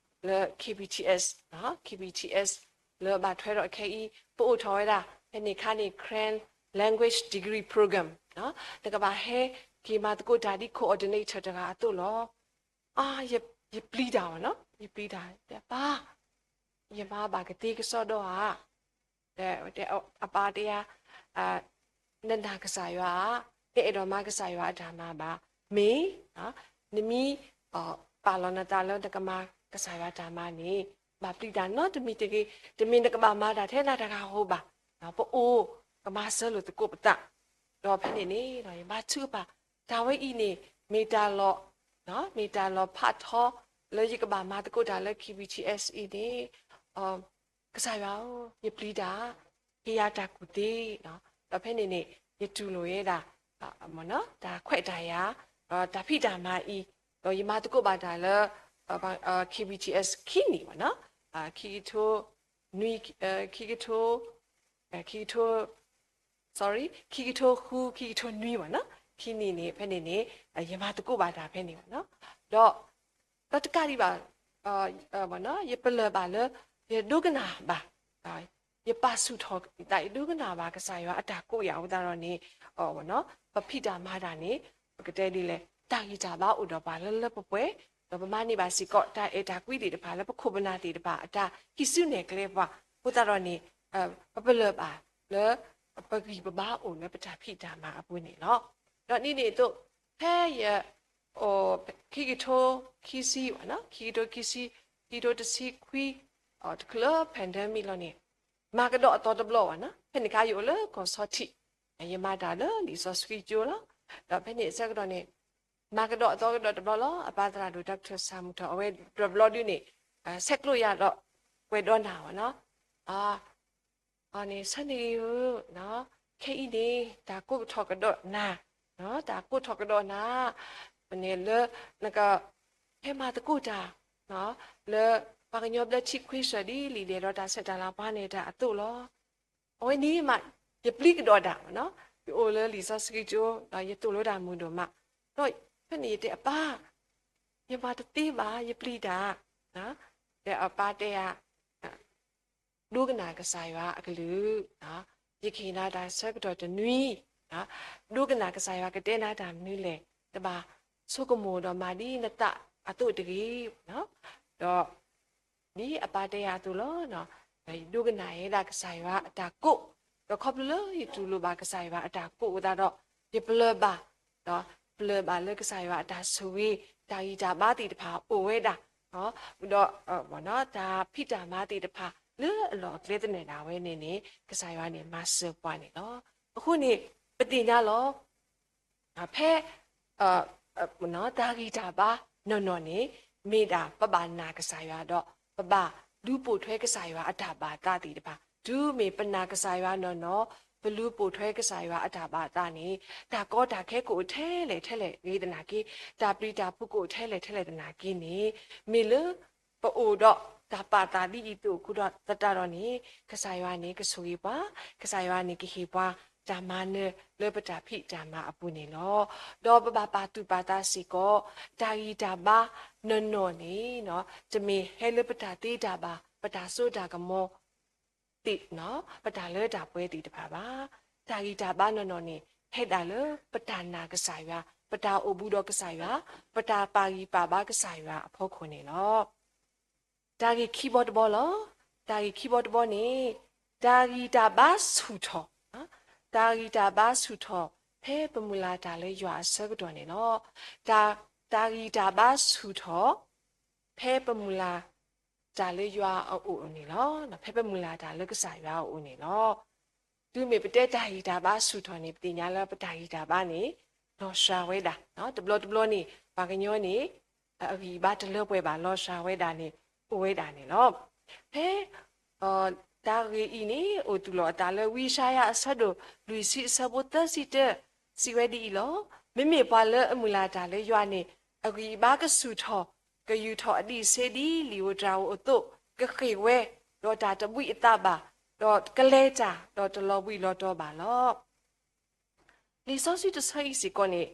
လၢ KBTS, KBTS လၢဘၣ်ထွဲဒီးခဲအံၤ ပအိၣ်ထီၣ်ဝဲဒၣ် ဖဲန့ၣ်အခါန့ၣ် Karen Language Degree Program, နကဘၣ်ဟဲက့ၤမၤသကိးတၢ်ဒ် coordinator တဂၤအသိးလီၤ. ယပျံၤတၢ်ဘၣ်နီၤ, ယပျံၤတၢ်, ပၢ်, ယမၤဘၣ်ကသ့ကစီဒီဧါ. တဲ, အပၢ်တဲယၤ, နနာ်ကစၢ်ယွၤဧါ, နအဲၣ်ဒိးမၤကစၢ်ယွၤအတၢ်မၤဘၣ်. မ့ၢ်နမ့ၢ်ပာ်လီၤနသးလၢနကမၤကစၢ်ယွၤတၢ်မၤန့ၣ် ဘၣ်ပျံၤတၢ်နီတမံၤတဂ့ၤ. တမ့ၢ်နကဘၣ်မၤတၢ်ထဲနၤတဂၤဧိၤဘၣ်. ပအိၣ်ကမၤစၢၤလိာ်သကိးပသး. ဒီးဖဲန့ၣ်န့ၣ် ယဘါထုကဖၣ် တၢ်ဝဲအံၤန့ၣ် မ့ၢ်တၢ်လီၤ, မ့ၢ်တၢ်လီၤဖးထီလၢယကဘၣ်မၤသကိးတၢ်လၢ KBTS အံၤန့ၣ် ကစၢ်ယွၤဧၢ, ယပျံၤတၢ်, ဟ့ၣ်ယၤတၢ်ကူၣ်သ့. ဒီးဖဲန့ၣ်န့ၣ် ယတူၢ်လိာ်ဝဲဒၣ် တၢ်ခွဲးတၢ်ယာ်, တၢ်ဖံးတၢ်မၤအံၤ, ဒီးယမၤသကိးဘၣ်တၢ်လၢ KBTS ခံနံၣ်ဘၣ်နီၤ, ခံကထိနွံ, ခံကထိ, ခံကထိ sorry, ခံကထိဃု ခံကထိနွံဘၣ်နီၤ, ခံနံၣ်န့ၣ် ဖဲန့ၣ်န့ၣ် ယမၤသကိးဘၣ်တၢ်ဖဲန့ၣ်ဘၣ်နီၤ. ဒီး ဒီးတကးဒံးဘၣ် ယပလၢၢ်ဘၣ်လၢ ယဒိကနၣ်ဘၣ်, ယပာ်ဆူၣ်ထီၣ်သး ယဒိကနၣ်ဘၣ်ကစၢ်ယွၤအတၢ်ကိးယၤအဃိသတးဒီးန့ၣ် ပဖံးတၢ်မၤတၢ်န့ၣ် ပကတဲဒ်လဲၣ် တၢ်ဂံၢ်တၢ်ဘါအိၣ်ဒီးပှၤလၢလၢပှဲၤပှဲၤ, ဒီးပမၤန့ၢ်ဘၣ်စ့ၢ်ကီး တၢ်အဲၣ်တၢ်ကွံသ့ၣ်တဖၣ်လၢပခိၣ်ပနၢ်သ့ၣ်တဖၣ် အတၢ်ဟံးစုနဲၣ်ကျဲပှၤအဃိသတးဒီးန့ၣ် ပပလၢၢ်ဘၣ်လၢ ပဂံၢ်ပဘါအိၣ်လၢပတၢ်ဖံးတၢ်မၤအပူၤန့ၣ်လီၤ. ဒီးဒ်န့ၣ်အသိး ဖဲယ အိၣ် ခံကထိခံဆံဘၣ်နီၤ, ခံကထိခံဆံ, ခံကထိတဆံခွံ, တချုးလၢ pandemic လီၤန့ၣ်, မၤကဒီးအသီတဘျီဘၣ်နီၤ. ဖဲန့ၣ်အခါ ယအိၣ်လၢကီၢ်ဆီထံး, ယမၤတၢ်လၢလံာ်စီဆှံကၠိလီၤ. ဒီးဖဲန့ၣ်အဆၢကတီၢ်န့ၣ် မၤကဒီးအသီကဒီးတဘျီလီၤ. အပၢ်သရၣ်ဒိၣ် Doctor ဆၣ်မုၢ်ထီၣ် အဝဲတဘျီဒုန့ၣ် ဆဲးကျိးယၤဒီး ကွဲးဒီးနၤဘၣ်နီၤ. အန့ၣ် ဆၢန့ၣ်ဂ့ၤဧၢ, ခဲအံၤန့ၣ် တၢ်ကိးထီၣ်ကဒီးနၤ, တၢ်ကိးထီၣ်ကဒီးနၤ, ပန့ၣ်လၢ နက ဟဲမၤသကိးတၢ် လၢပှၤကညီဘျၢထံခွ့စၢၣ်ဒ်လံာ်လဲၢ်ဒီးတၢ်ဆဲးတၢ်လၤပှၤန့ၣ်တၢ်အသိးလီၤ. အဝဲန့ၣ်မး ယပျံၤကဒီးဒၣ်နီၤ, ယအိၣ်လၢလံာ်စီဆှံကၠိ ဒီးယသိၣ်လိတၢ်မုာ်ဒိၣ်မး, ဒီးဖဲန့ၣ်ယတဲအပၢ်, ယမၤတသ့ဘၣ် ယပျံၤတၢ်, ဒီးအပၢ်တဲယၤ ဒိကနၣ်ကစၢ်ယွၤအကလုၢ်, ယကဟ့ၣ်နၤတၢ်ဆၢကတီၢ်တနွံ, ဒိကနၣ်ကစၢ်ယွၤကတဲနၤတၢ်မနုၤလဲၣ်, တဘၣ်ဆိကမိၣ်ဒီးမၤဒ်နသးအသိးတဂ့ၤ, ဒီး ဒ်အပၢ်တဲယၤအသိးလီၤ. ဒီးယဒိကနၣ်ဝဲဒၣ်ကစၢ်ယွၤအတၢ်ကိး, ဒီးခီဖျိလၢယတူၢ်လိာ်ဘၣ်ကစၢ်ယွၤအတၢ်ကိးအဃိသတးဒီး ယပလၢၢ်ဘၣ်, ဒီးပလၢၢ်ဘၣ်လၢကစၢ်ယွၤအတၢ်ဆိၣ်ဂ့ၤ, တၢ်ဂံၢ်တၢ်ဘါသ့ၣ်တဖၣ်အိၣ်ဝဲဒၣ်, ဒီး တၢ်ဖံးတၢ်မၤသ့ၣ်တဖၣ်လၢအလီၢ်အကျဲသနၢၣ်ဒၣ်ဝဲန့ၣ်န့ၣ် ကစၢ်ယွၤန့ၣ်မၤစၢၤပှၤန့ၣ်လီၤ. အဃိန့ၣ် ပသ့ၣ်ညါလီၤ ဖဲ တၢ်ဂံၢ်တၢ်ဘါနီၢ်နီၢ်န့ၣ် မ့ၢ်ဒၣ်ပဘၣ်နာ်ကစၢ်ယွၤဒီး ပဘၣ်လူၤပိာ်ထွဲကစၢ်ယွၤအတၢ်ဘၣ်သးသ့ၣ်တဖၣ်, တုၤမ့ၢ်ပနာ်ကစၢ်ယွၤနီၢ်နီၢ်, ပလူၤပိာ်ထွဲကစၢ်ယွၤအတၢ်ဘၣ်သးန့ၣ် တၢ်ကီတၢ်ခဲကအိၣ်ထဲလဲၣ်ထဲလဲၣ်ဂ့ၤသနာ်က့, တၢ်ပျံၤတၢ်ဖုးကအိၣ်ထဲလဲၣ်ထဲလဲၣ်သနာ်က့န့ၣ်, မ့ၢ်လၢပအိၣ်ဒီးတၢ်ပာ်သးဒ်အံၤအသိးအဃိဒီးသတးဒီးန့ၣ် ကစၢ်ယွၤန့ၣ် ကဆိၣ်ဂ့ၤပှၤ, ကစၢ်ယွၤန့ၣ်ကဟ့ၣ်ပှၤ တၢ်မၤနၢၤလၢပတၢ်ဖံးတၢ်မၤအပူၤန့ၣ်လီၤ. ဒီးပဘၣ်ပာ်သူၣ်ပာ်သးစ့ၢ်ကီး, တၢ်ဂံၢ်တၢ်ဘါနီၢ်နီၢ်န့ၣ် တမ့ၢ်ဟဲလၢပတၢ်သ့တၢ်ဘၣ်, ပတၢ်စိတၢ်ကမီၤသ့ၣ်, ပတၢ်လၢတၢ်ပှဲၤသ့ၣ်တဖၣ်ဘၣ်. တၢ်ဂံၢ်တၢ်ဘါနီၢ်နီၢ်န့ၣ် ဟဲဒၣ်လၢပတၢ်နာ်ကစၢ်ယွၤ, ပတၢ်အိၣ်ဘူးဒီးကစၢ်ယွၤ, ပတၢ်ပာ်ဂံၢ်ပာ်ဘါကစၢ်ယွၤအဖီခိၣ်န့ၣ်လီၤ. တၢ်ဂ့ၢ်ခံဘီတဘီလီၤ. တၢ်ဂ့ၢ်ခံဘီတဘီန့ၣ် တၢ်ဂံၢ်တၢ်ဘါဆူၣ်ထီၣ်, တၢ်ဂံၢ်တၢ်ဘါဆူၣ်ထီၣ် ဖဲပမုၢ်လၢ်တၢ်လၢယွၤအဆၢကတီၢ်န့ၣ်လီၤ. တၢ်, တၢ်ဂံၢ်တၢ်ဘါဆူၣ်ထီၣ် ဖဲပမုၢ်လၢ်တၢ်လၢယွၤအအိၣ်န့ၣ်လီၤ. ဖဲပမုၢ်လၢ်တၢ်လၢကစၢ်ယွၤအအိၣ်န့ၣ်လီၤ. တုၤမ့ၢ်ပတဲတၢ်ဂံၢ်တၢ်ဘါဆူၣ်ထီၣ်န့ၣ် ပသ့ၣ်ညါလၢပတၢ်ဂံၢ်တၢ်ဘါန့ၣ် လီၤစှၤဝဲဒၣ်, တဘျီတဘျီန့ၣ် ပှၤကညီန့ၣ် အဂံၢ်အဘါတလၢပှဲၤဘၣ် လီၤစှၤဝဲဒၣ်န့ၣ် အိၣ်ဝဲဒၣ်န့ၣ်လီၤ. ဖဲ တၢ်ဂ့ၢ်အံၤန့ၣ် အိၣ်သူၣ်လီၤအသးလၢဝံယၡါယၤအဆၢဒိၣ်လွံၢ်ဆံအဆၢဖိသၢဆံတၢ စံးဝဲဒ်အံၤလီၤ. မ့မ့ၢ်ပှၤလၢအမုၢ်လၢ်တၢ်လၢယွၤန့ၣ် အဂံၢ်အဘါကဆူၣ်ထီၣ်, ကယူာ်ထီၣ်အဒံးအဆှံဒ်လံာ်ဧိၤတြၤဧိၤအသိး, ကဃ့ၢ်ဝဲ, ဒီးတၢ်တဘှံးအသးဘၣ်, ဒီးကလဲၤတၢ်, ဒီးတလီၤဘှံးလီၤတီၤဘၣ်လီၤ. လံာ်စီဆှံတဆၢအံၤစ့ၢ်ကီးန့ၣ်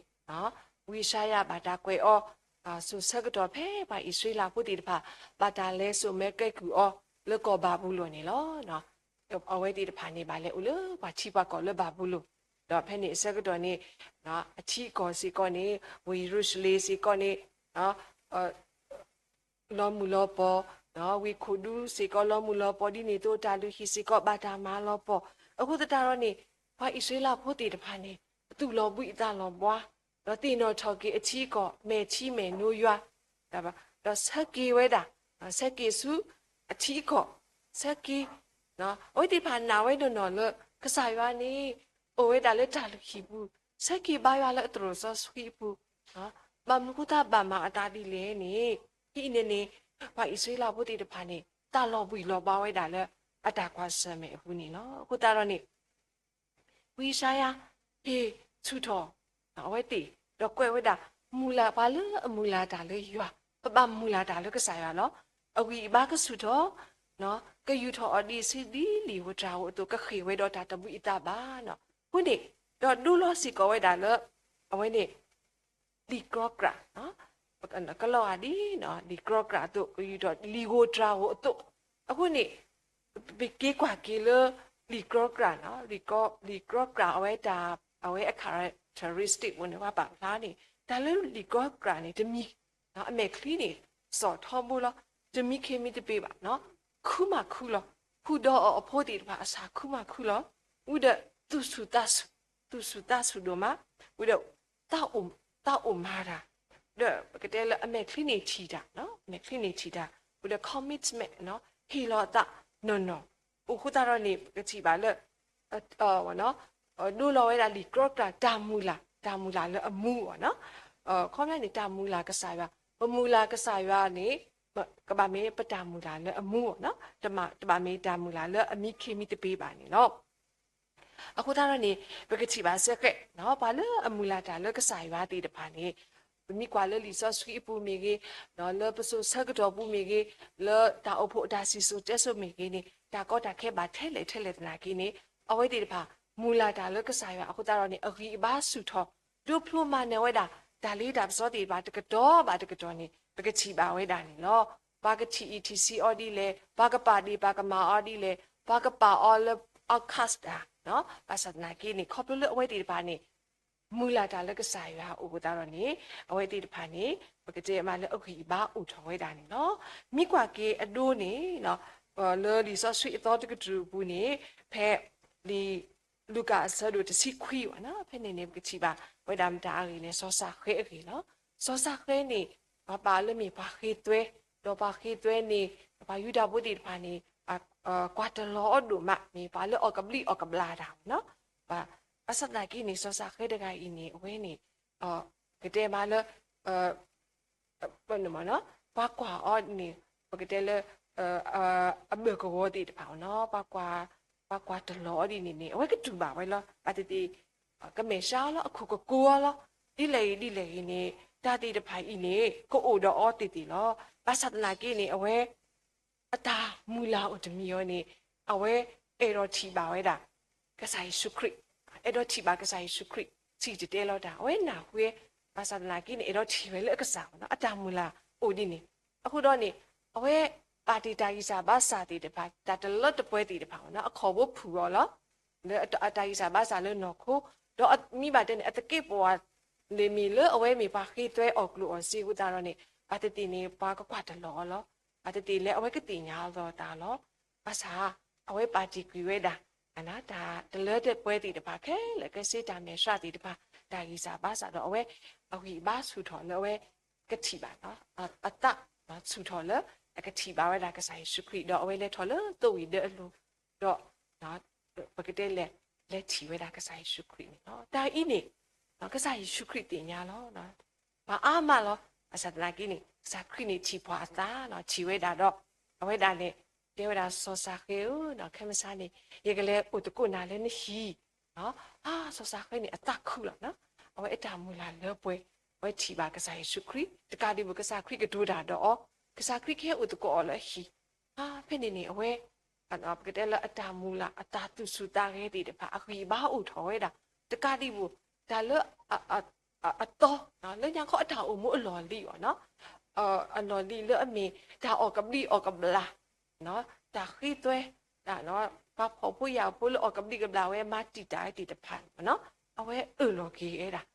ဝံယၡါယၤဘၣ်တၢ်ကွဲးအီၤ စိၤဆၢကတီၢ်ဖဲပှၤအံၣ်စရ့လးဖိသ့ၣ်တဖၣ် ဘၣ်တၢ်လဲၤစိာ်မဲာ်ကဲကုၢ်အီၤလၢကီၢ်ဘၤဘူလိၣ်န့ၣ်လီၤ. အဝဲသ့ၣ်တဖၣ်န့ၣ် ဘၣ်လဲၤအိၣ်လၢပှၤထံပှၤကီၢ်လၢဘၤဘူလိၣ်, ဒီးဖဲန့ၣ်အဆၢကတီၢ်န့ၣ် အထံအကီၢ်စ့ၢ်ကီးန့ၣ် ဝ့ၢ်ယရူၤၡလ့ၣ်စ့ၢ်ကီးန့ၣ် လီၤမုၢ်လီၤပီၢ်, ဝ့ၢ်ခိၣ်ဒူစ့ၢ်ကီးလီၤမုၢ်လီၤပီၢ်ဒ်န့ၣ်အသိး တၢ်လုၢ်ဟံၣ်စ့ၢ်ကီးဘၣ်တၢ်မၤလီၤပီၢ်, အဃိသတးဒီးန့ၣ် ပှၤအံၣ်စရ့လးဖိသ့ၣ်တဖၣ်န့ၣ် အသူၣ်လီၤဘှံးအသးလီၤဘှါ, ဒီးသ့ၣ်နီၣ်ထီၣ်က့ၤအထံအကီၢ် မဲာ်ထံမဲာ်နိယွၤ, ဒီးဆၢက့ၤဝဲဒၣ်, ဆၢက့ၤဆူအထံအကီၢ်, ဆၢက့ၤ, အဝဲသ့ၣ်တဖၣ်နာ်ဝဲနီၢ်နီၢ်လၢ ကစၢ်ယွၤန့ၣ် အိၣ်ဝဲဒၣ်လၢတၢ်လုၢ်ဟံၣ်ပူၤ, ဆၢက့ၤဘါယွၤလၢအသရိာ်စီဆှံအပူၤ, ဘၣ်မနုၤအဃိသတးဘၣ်မၤအသးဒ်လဲၣ်န့ၣ်, ဟံးန့ၢ်န့ၣ် ပှၤအံၣ်စရ့လးဖိသ့ၣ်တဖၣ်န့ၣ် သးလီၤဘှံးလီၤဘှါဝဲဒၣ်လၢအတၢ်ကွၢ်ဆၢၣ်မဲာ်အပူၤန့ၣ်လီၤ. အဃိသတးဒီးန့ၣ် ဝံယၡါယၤ ဟ့ၣ်ဆူၣ်ထီၣ်အဝဲသ့ၣ် ဒီးကွဲးဝဲဒၣ် မုၢ်လၢ်ပှၤလၢအမုၢ်လၢ်တၢ်လၢယွၤ, ပဘၣ်မုၢ်လၢ်တၢ်လၢကစၢ်ယွၤလီၤ. အဂံၢ်အဘါကဆူၣ်ထီၣ်, ကယူာ်ထီၣ်အီၤဒံးဆှံဒ်လံာ်ဧိၤတြၤဧိၤအသိး ကဃ့ၢ်ဝဲဒီးတၢ်တဘှံးအသးဘၣ်, အဃိန့ၣ် ဒီးဒိလီၤစ့ၢ်ကီးဝဲဒၣ်လၢ အဝဲန့ၣ် လံာ်ကြီကြး, ကလီၤဂာ်ဒ် လံာ်ကြီကြးအသိး ကယူာ်ထီၣ်လံာ်ဧိၤတြၤဧိၤအသိး, အဃိန့ၣ် ပက့ၤကွၢ်က့ၤလၢ လံာ်ကြီကြး, လံာ်ကြီကြးအဝဲတၢ် အဝဲအ characteristic ပူၤန့ၣ် ပှၤပာ်ဖျါန့ၣ် တၢ်လၢလံာ်ကြီကြးန့ၣ် တမံၤ အမဲာ်ချံန့ၣ် စီၣ်ထီဘိလီၤ. တမံခ့မံတပ့ၤဘၣ်, ခုမၤခုလီၤ. ဃုာ်ဒီးအီၤအဖိသ့ၣ်တဖၣ်အဆၣ် ခုမၤခုလီၤ. ဝံၤဒီး သူၣ်ဆူၣ်သးဆူၣ်, သူၣ်ဆူၣ်သးဆူၣ်ဒိၣ်မး, ဝံၤဒီး သးအိၣ်မၤတၢ်, ဒီးပကတဲလၢအမဲာ်ချံန့ၣ်ထံၣ်တၢ်, အမဲာ်ချံန့ၣ်ထံၣ်တၢ်, အိၣ်ဒီး commitment ဟ့ၣ်လီၤအသးနီၢ်နီၢ်, အိၣ်ဃိသတးဒီးန့ၣ် ပကထံၣ်ဘၣ်လၢ ဒိလီၤဝဲဒၣ်လံာ်ကြီကြာ်တၢ်မုၢ်လၢ်, တၢ်မုၢ်လၢ်လၢအမူအီၤနီၤ. ခီပညီန့ၣ် တၢ်မုၢ်လၢ်ကစၢ်ယွၤ, ပမုၢ်လၢ်ကစၢ်ယွၤန့ၣ် ကဘၣ်မ့ၢ်ပတၢ်မုၢ်လၢ်လၢအမူအီၤနီၤ, တဘၣ်မ့ၢ်တၢ်မုၢ်လၢ်လၢအမံခ့မံသပ့ၤဘၣ်န့ၣ်လီၤ. အဃိသတးဒီးန့ၣ် ပကထံၣ်ဘၣ်စ့ၢ်ကီး ပှၤလၢအမုၢ်လၢ်တၢ်လၢကစၢ်ယွၤသ့ၣ်တဖၣ်န့ၣ် ပမ့ၢ်ကွၢ်လၢလံာ်စီဆှံအပူၤမ့ၢ်ဂ့ၤ, လၢပစိၤဆၢကတီၢ်ပူၤမ့ၢ်ဂ့ၤ, လၢတၢ်အိၣ်ဖှိၣ်အတၢ်စံၣ်စိၤတဲစိၤမ့ၢ်ဂ့ၤန့ၣ် တၢ်ကီတၢ်ခဲဘၣ်ထဲလဲၣ်ထဲလဲၣ်သနာ်က့န့ၣ် အဝဲသ့ၣ်တဖၣ် မုၢ်လၢ်တၢ်လၢကစၢ်ယွၤအဃိသတးဒီးန့ၣ် အဂံၢ်အဘါဆူၣ်ထီၣ် ဒိဖျိမၤနၢၤဝဲဒၣ် တၢ်လ့တၢ်ပစီသ့ၣ်တဖၣ်တကတီၢ်ဘၣ်တကတီၢ်န့ၣ် ပကထံၣ်ဘၣ်ဝဲဒၣ်န့ၣ်လီၤ. ပှၤကထံၣ်အံၤထံၣ်ဆံးအီၤဒ်လဲၣ်, ပှၤကပာ်ဒ့ၣ်ပှၤကမၤအီၤဒ်လဲၣ်, ပှၤကပာ်အီၤလၢ outcast တၢ်, ဘၣ်ဆၣ်သနာ်က့န့ၣ် ခီဖျိလၢအဝဲသ့ၣ်တဖၣ်န့ၣ် မုၢ်လၢ်တၢ်လၢကစၢ်ယွၤအအိၣ်အဃိသတးဒီးန့ၣ် အဝဲသ့ၣ်တဖၣ်န့ၣ် ပကတဲမးလၢအဂံၢ်အဘါအိၣ်ထီၣ်ဝဲဒၣ်န့ၣ်လီၤ. မ့ၢ်ကွၢ်က့ၤအဒိန့ၣ် လၢလံာ်စီဆှံအသီတကတြူၢ်အပူၤန့ၣ် ဖဲလံာ်လူၤကၣ်အဆၢဒိၣ်တဆံခွံဘၣ်နီၤ, ဖဲန့ၣ်န့ၣ် ပကထံၣ်ဘၣ်ဝဲဒၣ်မတၤအဂ့ၢ်န့ၣ် စီၤၡၤဃဲအဂ့ၢ်လီၤ. စီၤၡၤဃဲန့ၣ် ပှၤပာ်အီၤလၢမ့ၢ်ပှၤဃ့သွဲ, ဒီးပှၤဃ့သွဲန့ၣ် ပှၤယူဒၤဖိသ့ၣ်တဖၣ်န့ၣ် ကွၢ်တလီၤအီၤဒိၣ်မး မ့ၢ်ပှၤလၢအီၣ်ကဘျံးအီၣ်ကဘျၣ်တၢ်နီၤ. ဘၣ်ဆၣ်သနာ်က့န့ၣ် စီၤၡၤဃဲတဂၤအံၤန့ၣ် အဝဲန့ၣ် ကတဲမးလၢ ပှၤကွၢ်အီၤန့ၣ် ပကတဲလၢ အဘၢၣ်ကဝီၤသ့ၣ်တဖၣ်နီၤ, ပှၤကွၢ်တလီၤအီၤဒ်န့ၣ်န့ၣ် အဝဲကတူၢ်ဘၣ်ဝဲလီၤ. ဘၣ်သ့ၣ်သ့ၣ် ကမဲာ်ဆှးအီၤလီၤ, အခိၣ်ကကိအီၤလီၤ. ဒ်လဲၣ်ဂ့ၤဒ်လဲၣ်ဂ့ၤန့ၣ် တၢ်သ့ၣ်တဖၣ်အံၤန့ၣ် ကအိၣ်ဒီးအီၤသ့ၣ်သ့ၣ်လီၤ. ဘၣ်ဆၣ်သနာ်က့န့ၣ် အဝဲ အတၢ်မုၢ်လၢ်အိၣ်တမံၤအီၤန့ၣ် အဝဲအဲၣ်ဒိးထံၣ်ဘၣ်ဝဲဒၣ် ကစၢ်ယ့ၣ်ၡူးခရံာ်, အဲၣ်ဒိးထံၣ်ဘၣ်ကစၢ်ယ့ၣ်ၡူးခရံာ် စံၣ်တဲၤတဲလီၤတၢ်, အဝဲနၢ်ဟူဝဲ, ဘၣ်ဆၣ်သနာ်က့န့ၣ် အဲၣ်ဒိးထံၣ်ဝဲလၢအကစၢ်မ့ၢ်နီၤ, အတၢ်မုၢ်လၢ်အိၣ်ဒ်န့ၣ်, အဃိဒီးန့ၣ် အဝဲပာ်တ့ၢ်တၢ်ဂံၢ်စၢ်ဘါစၢ်သ့ၣ်တဖၣ် တၢ်တလၢတပှဲၤသ့ၣ်တဖၣ်မ့ၢ်နီၤ, အခီၣ်ဖိဖုၣ်အီၤလီၤ. လၢအတၢ်ဂံၢ်စၢ်ဘါစၢ်လၢနီၢ်ခိ, ဒီးမ့ၢ်ဘၣ်တဲန့ၣ် အသက့ပဝး လၢမ့ၢ်လၢအဝဲမ့ၢ်ပှၤဃ့သွဲအီၣ်ကျိၣ်အီၣ်စ့အဃိသတးဒီးန့ၣ် ဘၣ်သ့ၣ်သ့ၣ်န့ၣ် ပှၤကကွၢ်တလီၤအီၤလီၤ. ဘၣ်သ့ၣ်သ့ၣ်လၢအဝဲကသ့ၣ်ညါအသီအသးလီၤ. ဘၣ်ဆၣ် အဝဲပာ်တ့ၢ်ကွံာ်ဝဲဒၣ် တၢ်တလၢတပှဲၤသ့ၣ်တဖၣ်ခဲလၢာ်ခဲဆ့ တၢ်မဲာ်ဆှးသ့ၣ်တဖၣ် တၢ်ဂံၢ်စၢ်ဘါစၢ်ဒီး အဝဲအဂံၢ်အဘါဆူၣ်ထီၣ်လၢအဝဲကထံၣ်ဘၣ် အသးဆူၣ်ထီၣ်လၢအကထံၣ်ဘၣ်ဝဲဒၣ်ကစၢ်ယ့ၣ်ၡူးခရံာ် ဒီးအဝဲလဲၤထီၣ်လၢသိဝ့ၢ်ဒၢအလိၤ ဒီး ပကတဲလဲၣ် လဲၤထံၣ်ဝဲဒၣ်ကစၢ်ယ့ၣ်ၡူးခရံာ်န့ၣ်လီၤ. တၢ်အံၤန့ၣ် ကစၢ်ယ့ၣ်ၡူးခရံာ်သ့ၣ်ညါလီၤ. ပှၤအါမးလီၤ. ဘၣ်ဆၣ်သနာ်က့န့ၣ် ကစၢ်ခရံာ်န့ၣ်ထံၣ်ပှၤအသးလီၤ. ထံၣ်ဝဲဒၣ်ဒီး အဝဲဒၣ်န့ၣ် တဲဝဲဒၣ်စီၤၡၤဃဲဧၢ, ခဲမုၢ်ဆါန့ၣ် ယကလဲၤအိၣ်သကိးနၤလၢနဟံၣ် စီၤၡၤဃဲန့ၣ် အသးခုလီၤ. အဝဲအတၢ်မုၢ်လၢ်လၢပှဲၤ, အဝဲထံၣ်ဘၣ်ကစၢ်ယ့ၣ်ၡူးခရံာ် တကးဒံးဘၣ် ကစၢ်ခရံာ်ကတိၤတၢ်ဒီးအီၤ, ကစၢ်ခရံာ်ကဟဲအိၣ်သကိးအီၤလၢအဟံၣ်. ဖဲန့ၣ်န့ၣ် အဝဲ ပကတဲလၢအတၢ်မုၢ်လၢ် အတၢ်သူၣ်ဆူၣ်သးဂဲၤသ့ၣ်တဖၣ် အဂံၢ်အဘါအိၣ်ထီၣ်ဝဲဒၣ် တကးဒံးဘၣ် တၢ်လၢ အသီ လၢညါခီအတၢ်အိၣ်မူအလီၢ်လံၤအီၤ, အလီၢ်လံၤလၢအမ့ၢ် တၢ်အီၣ်ကဘျံးအီၣ်ကဘျၣ် တၢ်ဃ့သွဲ ပှၤဖှီၣ်ဖိယာ်ဖိလၢအီၣ်ကဘျံးကဘျၣ်ဝဲ မၤတံာ်တာ်ဝဲသ့ၣ်တဖၣ် အဝဲအၢၣ်လီၤက့ၤဝဲဒၣ်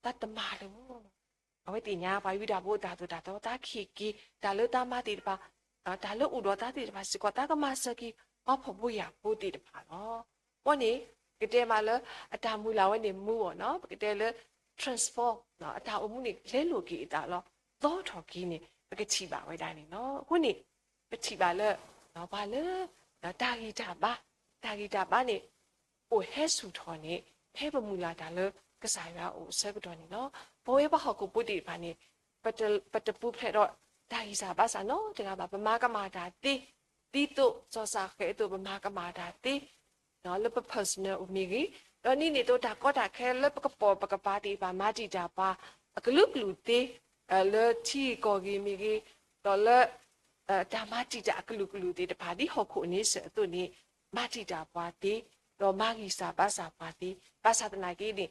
တၢ်တမၤလၢၤ အဝဲသ့ၣ်ညါပှၤယူဒၤဖိအတၢ်သိၣ်တၢ်သီ တၢ်ခံးက့ၤ တၢ်လၢတၢ်မၤသ့ၣ်တဖၣ် တၢ်လၢအိၣ်ဒီးတၢ်သ့ၣ်တဖၣ်စ့ၢ်ကီး တၢ်ကမၤစၢၤက့ၤ ပှၤဖှီၣ်ဖိယာ်ဖိသ့ၣ်တဖၣ်လီၤ. အဃိန့ၣ် ပကတဲမးလၢ အတၢ်မုၢ်လၢ်ဝဲန့ၣ် မူအီၤနီၤ ပကတဲလၢ transform အတၢ်အိၣ်မူန့ၣ် လဲလိာ်က့ၤအသးလီၤ. သီထီၣ်က့ၤန့ၣ် ပကထံၣ်ဘၣ်ဝဲဒၣ်န့ၣ်လီၤ. အဃိန့ၣ် ပထံၣ်ဘၣ်လၢ ပှၤလၢ တၢ်ဂံၢ်တၢ်ဘါ တၢ်ဂံၢ်တၢ်ဘါန့ၣ် အိၣ်ဟဲဆူၣ်ထီၣ်န့ၣ် ဖဲပမုၢ်လၢ်တၢ်လၢကစၢ်ယွၤအအိၣ်အဆၢကတီၢ်န့ၣ်လီၤ. ပဝဲပှၤဟီၣ်ခိၣ်ဖိသ့ၣ်တဖၣ်န့ၣ် ပတပူၤဖျဲးဒီးတၢ်ဂံၢ်စၢ်ဘါစၢ်နီတဂၤဘၣ်. ပမၤကမၣ်တၢ်သ့ ဒ်သိးစီၤၡၤဃဲအသိး ပမၤကမၣ်တၢ်သ့ လၢပ personal မ့ၢ်ဂ့ၤ, ဒီးဒ်န့ၣ်အသိးတၢ်ကီတၢ်ခဲလၢပကပိာ်ပကပၤသ့ၣ်တဖၣ် မၤတံာ်တာ်ပှၤအကလုာ်ကလုာ်သ့ လၢထံဂ့ၢ်ကီၢ်ဂ့ၢ်မ့ၢ်ဂ့ၤ, ဒီးလၢ တၢ်မၤတံာ်တာ်အကလုာ်ကလုာ်သ့ၣ်တဖၣ် ဒ်ဟီၣ်ခိၣ်န့ဆၢၣ်အသိးန့ၣ် မၤတံာ်တာ်ပှၤသ့, ဒီးမၤဂံၢ်စၢ်ဘါစၢ်ပှၤသ့, ဘၣ်ဆၣ်သနာ်က့န့ၣ်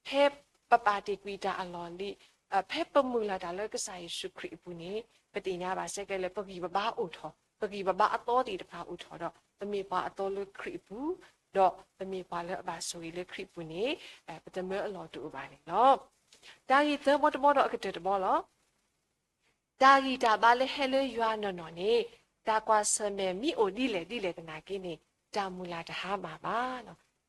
ဖဲပပာ်တ့ၢ်ကွံာ်တၢ်အလီၢ်လံၤ, ဖဲပမုၢ်လၢ်တၢ်လၢကစၢ်ယ့ၣ်ၡူးခရံာ်အပူၤန့ၣ် ပသ့ၣ်ညါဘၣ်စ့ၢ်ကီးလၢပဂံၢ်ပဘါအိၣ်ထီၣ်, ပဂံၢ်ပဘါအသီသ့ၣ်တဖၣ်အိၣ်ထီၣ်ဒီး ပမ့ၢ်ပှၤအသီလၢခရံာ်အပူၤ, ဒီးပမ့ၢ်ပှၤလၢအဘၣ်ဆိၣ်ဂ့ၤလၢခရံာ်အပူၤန့ၣ် ပတမၢအလီၢ်တအိၣ်ဘၣ်န့ၣ်လီၤ. တၢ်ဂ့ၢ်သၢဘီတဘီဒီးအကတၢၢ်တဘီလီၤ. တၢ်ဂံၢ်တၢ်ဘါလၢဟဲလၢယွၤနီၢ်နီၢ်န့ၣ် တၢ်ကွၢ်ဆၢၣ်မဲာ်မ့ၢ်အိၣ်ဒ်လဲၣ်ဒ်လဲၣ်သနာ်က့န့ၣ် တၢ်မုၢ်လၢ်တဟါမၢ်ဘၣ်.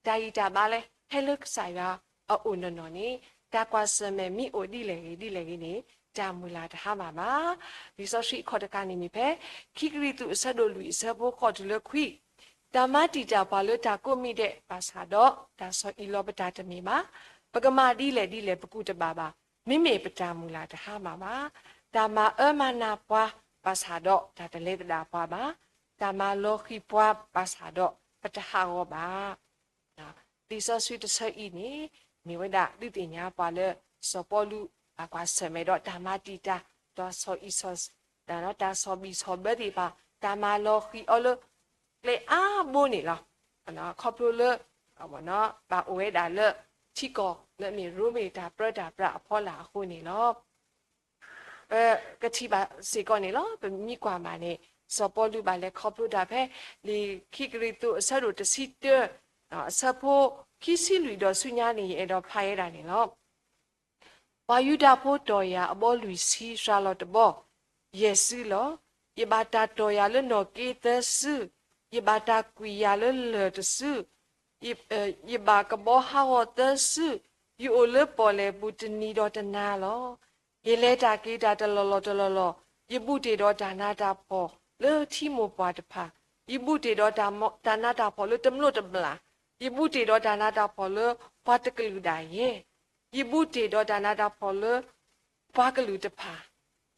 တၢ်ဂံၢ်တၢ်ဘါလၢဟဲလၢကစၢ်ယွၤအအိၣ်နီၢ်နီၢ်န့ၣ် တၢ်ကွၢ်ဆၢၣ်မဲာ်မ့ၢ်အိၣ်ဒ်လဲၣ်ဂ့ၤဒ်လဲၣ်ဂ့ၤန့ၣ် ပတၢ်မုၢ်လၢ်တဟါမၢ်ဘၣ်. လံာ်စီဆှံအခီၣ်တကးန့ၣ်မ့ၢ်ဖဲ ခံကရံၣ်သူးအဆၢဒိၣ်လွံၢ်အဆၢဖိဃိးတုၤလၢခွံ, တၢ်မၤတံာ်တာ်ပှၤလၢတၢ်ကိးမံၤဒဲး ဘၣ်ဆၣ်ဒီးတၢ်ဆီၣ်အံၤလီၤပတၢ်တမ့ၢ်ဘၣ်. ပကမၤဒ်လဲၣ်ဒ်လဲၣ်ပကူၣ်တဘၣ်ဘၣ်. မ့မ့ၢ်ပတၢ်မုၢ်လၢ်တဟါမၢ်ဘၣ်. တၢ်မၤအၢမၤနးပှၤ ဘၣ်ဆၣ်ဒီးတၢ်တလဲၤသဒၣ်ပှၤဘၣ်. တၢ်မၤလီၤဃံၤပှၤ ဘၣ်ဆၣ်ဒီးပတဟးဂီၤဘၣ်. လံာ်စီဆှံတဆၢအံၤန့ၣ် မ့ၢ်ဝဲဒၣ်ဒုးသ့ၣ်ညါပှၤလၢ စီၤပီလူး ဘၣ်ကွၢ်ဆၢၣ်မဲာ်ဒီးတၢ်မၤတံာ်တာ် တၢ်ဆီၣ်အံၤဆီၣ် တၢ်ဆီၣ်ဘံၣ်ဆီၣ်ဘၢသ့ၣ်တဖၣ် တၢ်မၤလီၤဃံၤအီၤလၢ ကျဲအါဘိန့ၣ်လီၤ. ခီဖျိလၢ ဘၣ်အိၣ်ဝဲဒၣ်လၢ ထံကီၢ်လၢအမ့ၢ်ရိမ့ၤတၢ်ပြၢတၢ်ပြးအဖီလာ်အဃိန့ၣ်လီၤ. ပကထံၣ်ဘၣ်စ့ၢ်ကီးန့ၣ်လီၤ. ပမ့ၢ်ကွၢ်မးန့ၣ် စီၤပီလူးဘၣ်လဲၤခီဖျိတၢ်ဖဲ လံာ်ခံကရံၣ်သူးအဆၢဒိၣ်တဆံတၢ အဆၢဖိခံဆံလွံၢ်ဒီးဆူညါန့ၣ် ယအဲၣ်ဒိးဖးယဲဒၣ်န့ၣ်လီၤ. ပှၤယူဒၤဖိတီၢ်ယၤအဘီလွံၢ်ဆံ စှၤလီၤတဘီ ယဲၢ်စုလီၤ. ယဘၣ်တၢ်တီၢ်ယၤလၢနီၣ်က့သၢစု, ယဘၣ်တၢ်ကွံာ်ယၤလၢလၢၢ်တစု, ယ, ယဘၣ်ကဘီဟးဂီၤသၢစု, ယအိၣ်လၢပီၣ်လဲၣ်ပူၤတနံၤဒီးတနၤလီၤ. ယလဲၤတၢ်က့ၤတၢ်တလီၢ်လီၢ်တလီၢ်လီၢ်, ယဘူးတ့ၢ်ဒီးတၢ်နးတၢ်ဖှီၣ်လၢထံမိၢ်ပှၢ်တဖၣ်, ယဘူးတ့ၢ်ဒီးတၢ်နးတၢ်ဖှီၣ်လၢတမျိးတဘျၣ်, ယဘူးတ့ၢ်ဒီးတၢ်နးတၢ်ဖှီၣ်လၢပှၤတကလုာ်ဒၣ်ယဲ ယဘူးတ့ၢ်ဒီးတၢ်နးတၢ်ဖှီၣ်လၢ ပှၤကလုာ်တဖၣ်,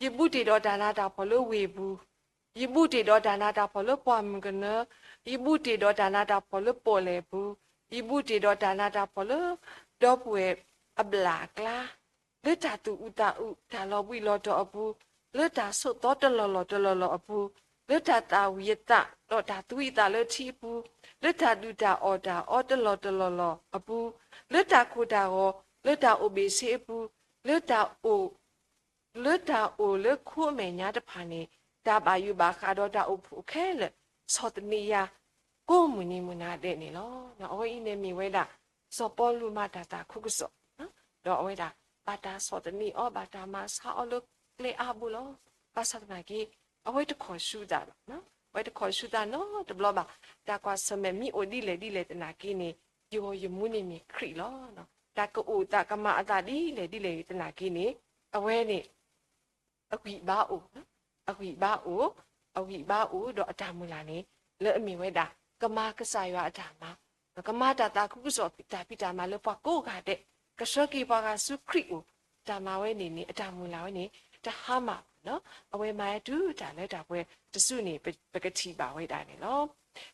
ယဘူးတ့ၢ်ဒီးတၢ်နးတၢ်ဖှီၣ်လၢဝ့ၢ်ပူၤ, ယဘူးတ့ၢ်ဒီးတၢ်နးတၢ်ဖှီၣ်လၢပှၢ်မုၢ်ကနၢ, ယဘူးတ့ၢ်ဒီးတၢ်နးတၢ်ဖှီၣ်လၢပီၣ်လဲၣ်ပူၤ, ယဘူးတ့ၢ်ဒီးတၢ်နးတၢ်ဖှီၣ်လၢဒီပုၢ်ဝဲၢ်အဘျၣ်အကျါ လၢတၢ်သူၣ်အုးသးအုး တၢ်လီၤဘှံးလီၤတီၤအပူၤ, လၢတၢ်ဆိးသီတလီၢ်လီၢ်တလီၢ်လီၢ်အပူၤ, လၢတၢ်သၣ်ဝံၤအသး ဒီးတၢ်သူအံၤသးလၢထံအပူၤ, လၢတၢ်ဒုၣ်တၢ်အီၣ်တၢ်အီတလီၢ်တလီၢ်လီၢ်အပူၤ, လၢတၢ်ကိၢ်တၢ်ဂီၤ, လၢတၢ်အိၣ်ဘ့ၣ်ဆ့အပူၤ, လၢတၢ်အိၣ် လၢတၢ်အိၣ်လၢခိအမဲာ်ညါတဖၣ်န့ၣ်, တၢ်ဘၣ်ယိၣ်ဘၣ်ဃးဒီးတၢ်အိၣ်ဖှိၣ်ခဲလၢာ် ဆီၣ်သနံးယၤ ကိးမုၢ်နံၤမုၢ်နၤဒဲးန့ၣ်လီၤ. အဝဲအံၤန့ၣ်မ့ၢ်ဝဲဒၣ် စီၤပီလူးမၤတၢ်သးခုကစီၣ်, ဒီးအဝဲဒၣ် ဘၣ်တၢ်ဆီၣ်သနံးအီၤ ဘၣ်တၢ်မၤဆါအီၤလၢကျဲအါဘိလီၤ. ဘၣ်ဆၣ်သနာ်က့ အဝဲတခီၣ်ဆူသးဘၣ်, အဝဲတခီၣ်ဆူသးနီတဘျီဘၣ်. တၢ်ကွၢ်ဆၢၣ်မဲာ်မ့ၢ်အိၣ်ဒ်လဲၣ်ဒ်လဲၣ်သနာ်က့န့ၣ်, ယဂီၢ်ယမူန့ၣ်မ့ၢ်ခရံာ်လီၤ. တၢ်ကအိၣ်သးကမၤအသးဒ်လဲၣ်ဒ်လဲၣ်သနာ်က့န့ၣ်, အဝဲန့ၣ် အဂံၢ်ဘါအိၣ်, အဂံၢ်ဘါအိၣ်, အဂံၢ်ဘါအိၣ်ဒီးအတၢ်မုၢ်လၢ်န့ၣ် လၢအမ့ၢ်ဝဲဒၣ် ကမၤကစၢ်ယွၤအတၢ်မၤ, ကမၤတၢ်သးခုကစီၣ်တၢ်ဖံးတၢ်မၤလၢပှၤကိးဂၤဒဲး, ကဆှၢက့ၤပှၤဂၤဆူခရံာ်အအိၣ်, တၢ်မၤဝဲန့ၣ်န့ၣ် အတၢ်မုၢ်လၢ်ဝဲန့ၣ် တဟါမၢ်ဘၣ်နီၤ. အဝဲမၤဟဲတုၤတၢ်လၢတၢ်ပှဲၤတစုန့ၣ် ပကထံၣ်ဘၣ်ဝဲဒၣ်န့ၣ်လီၤ.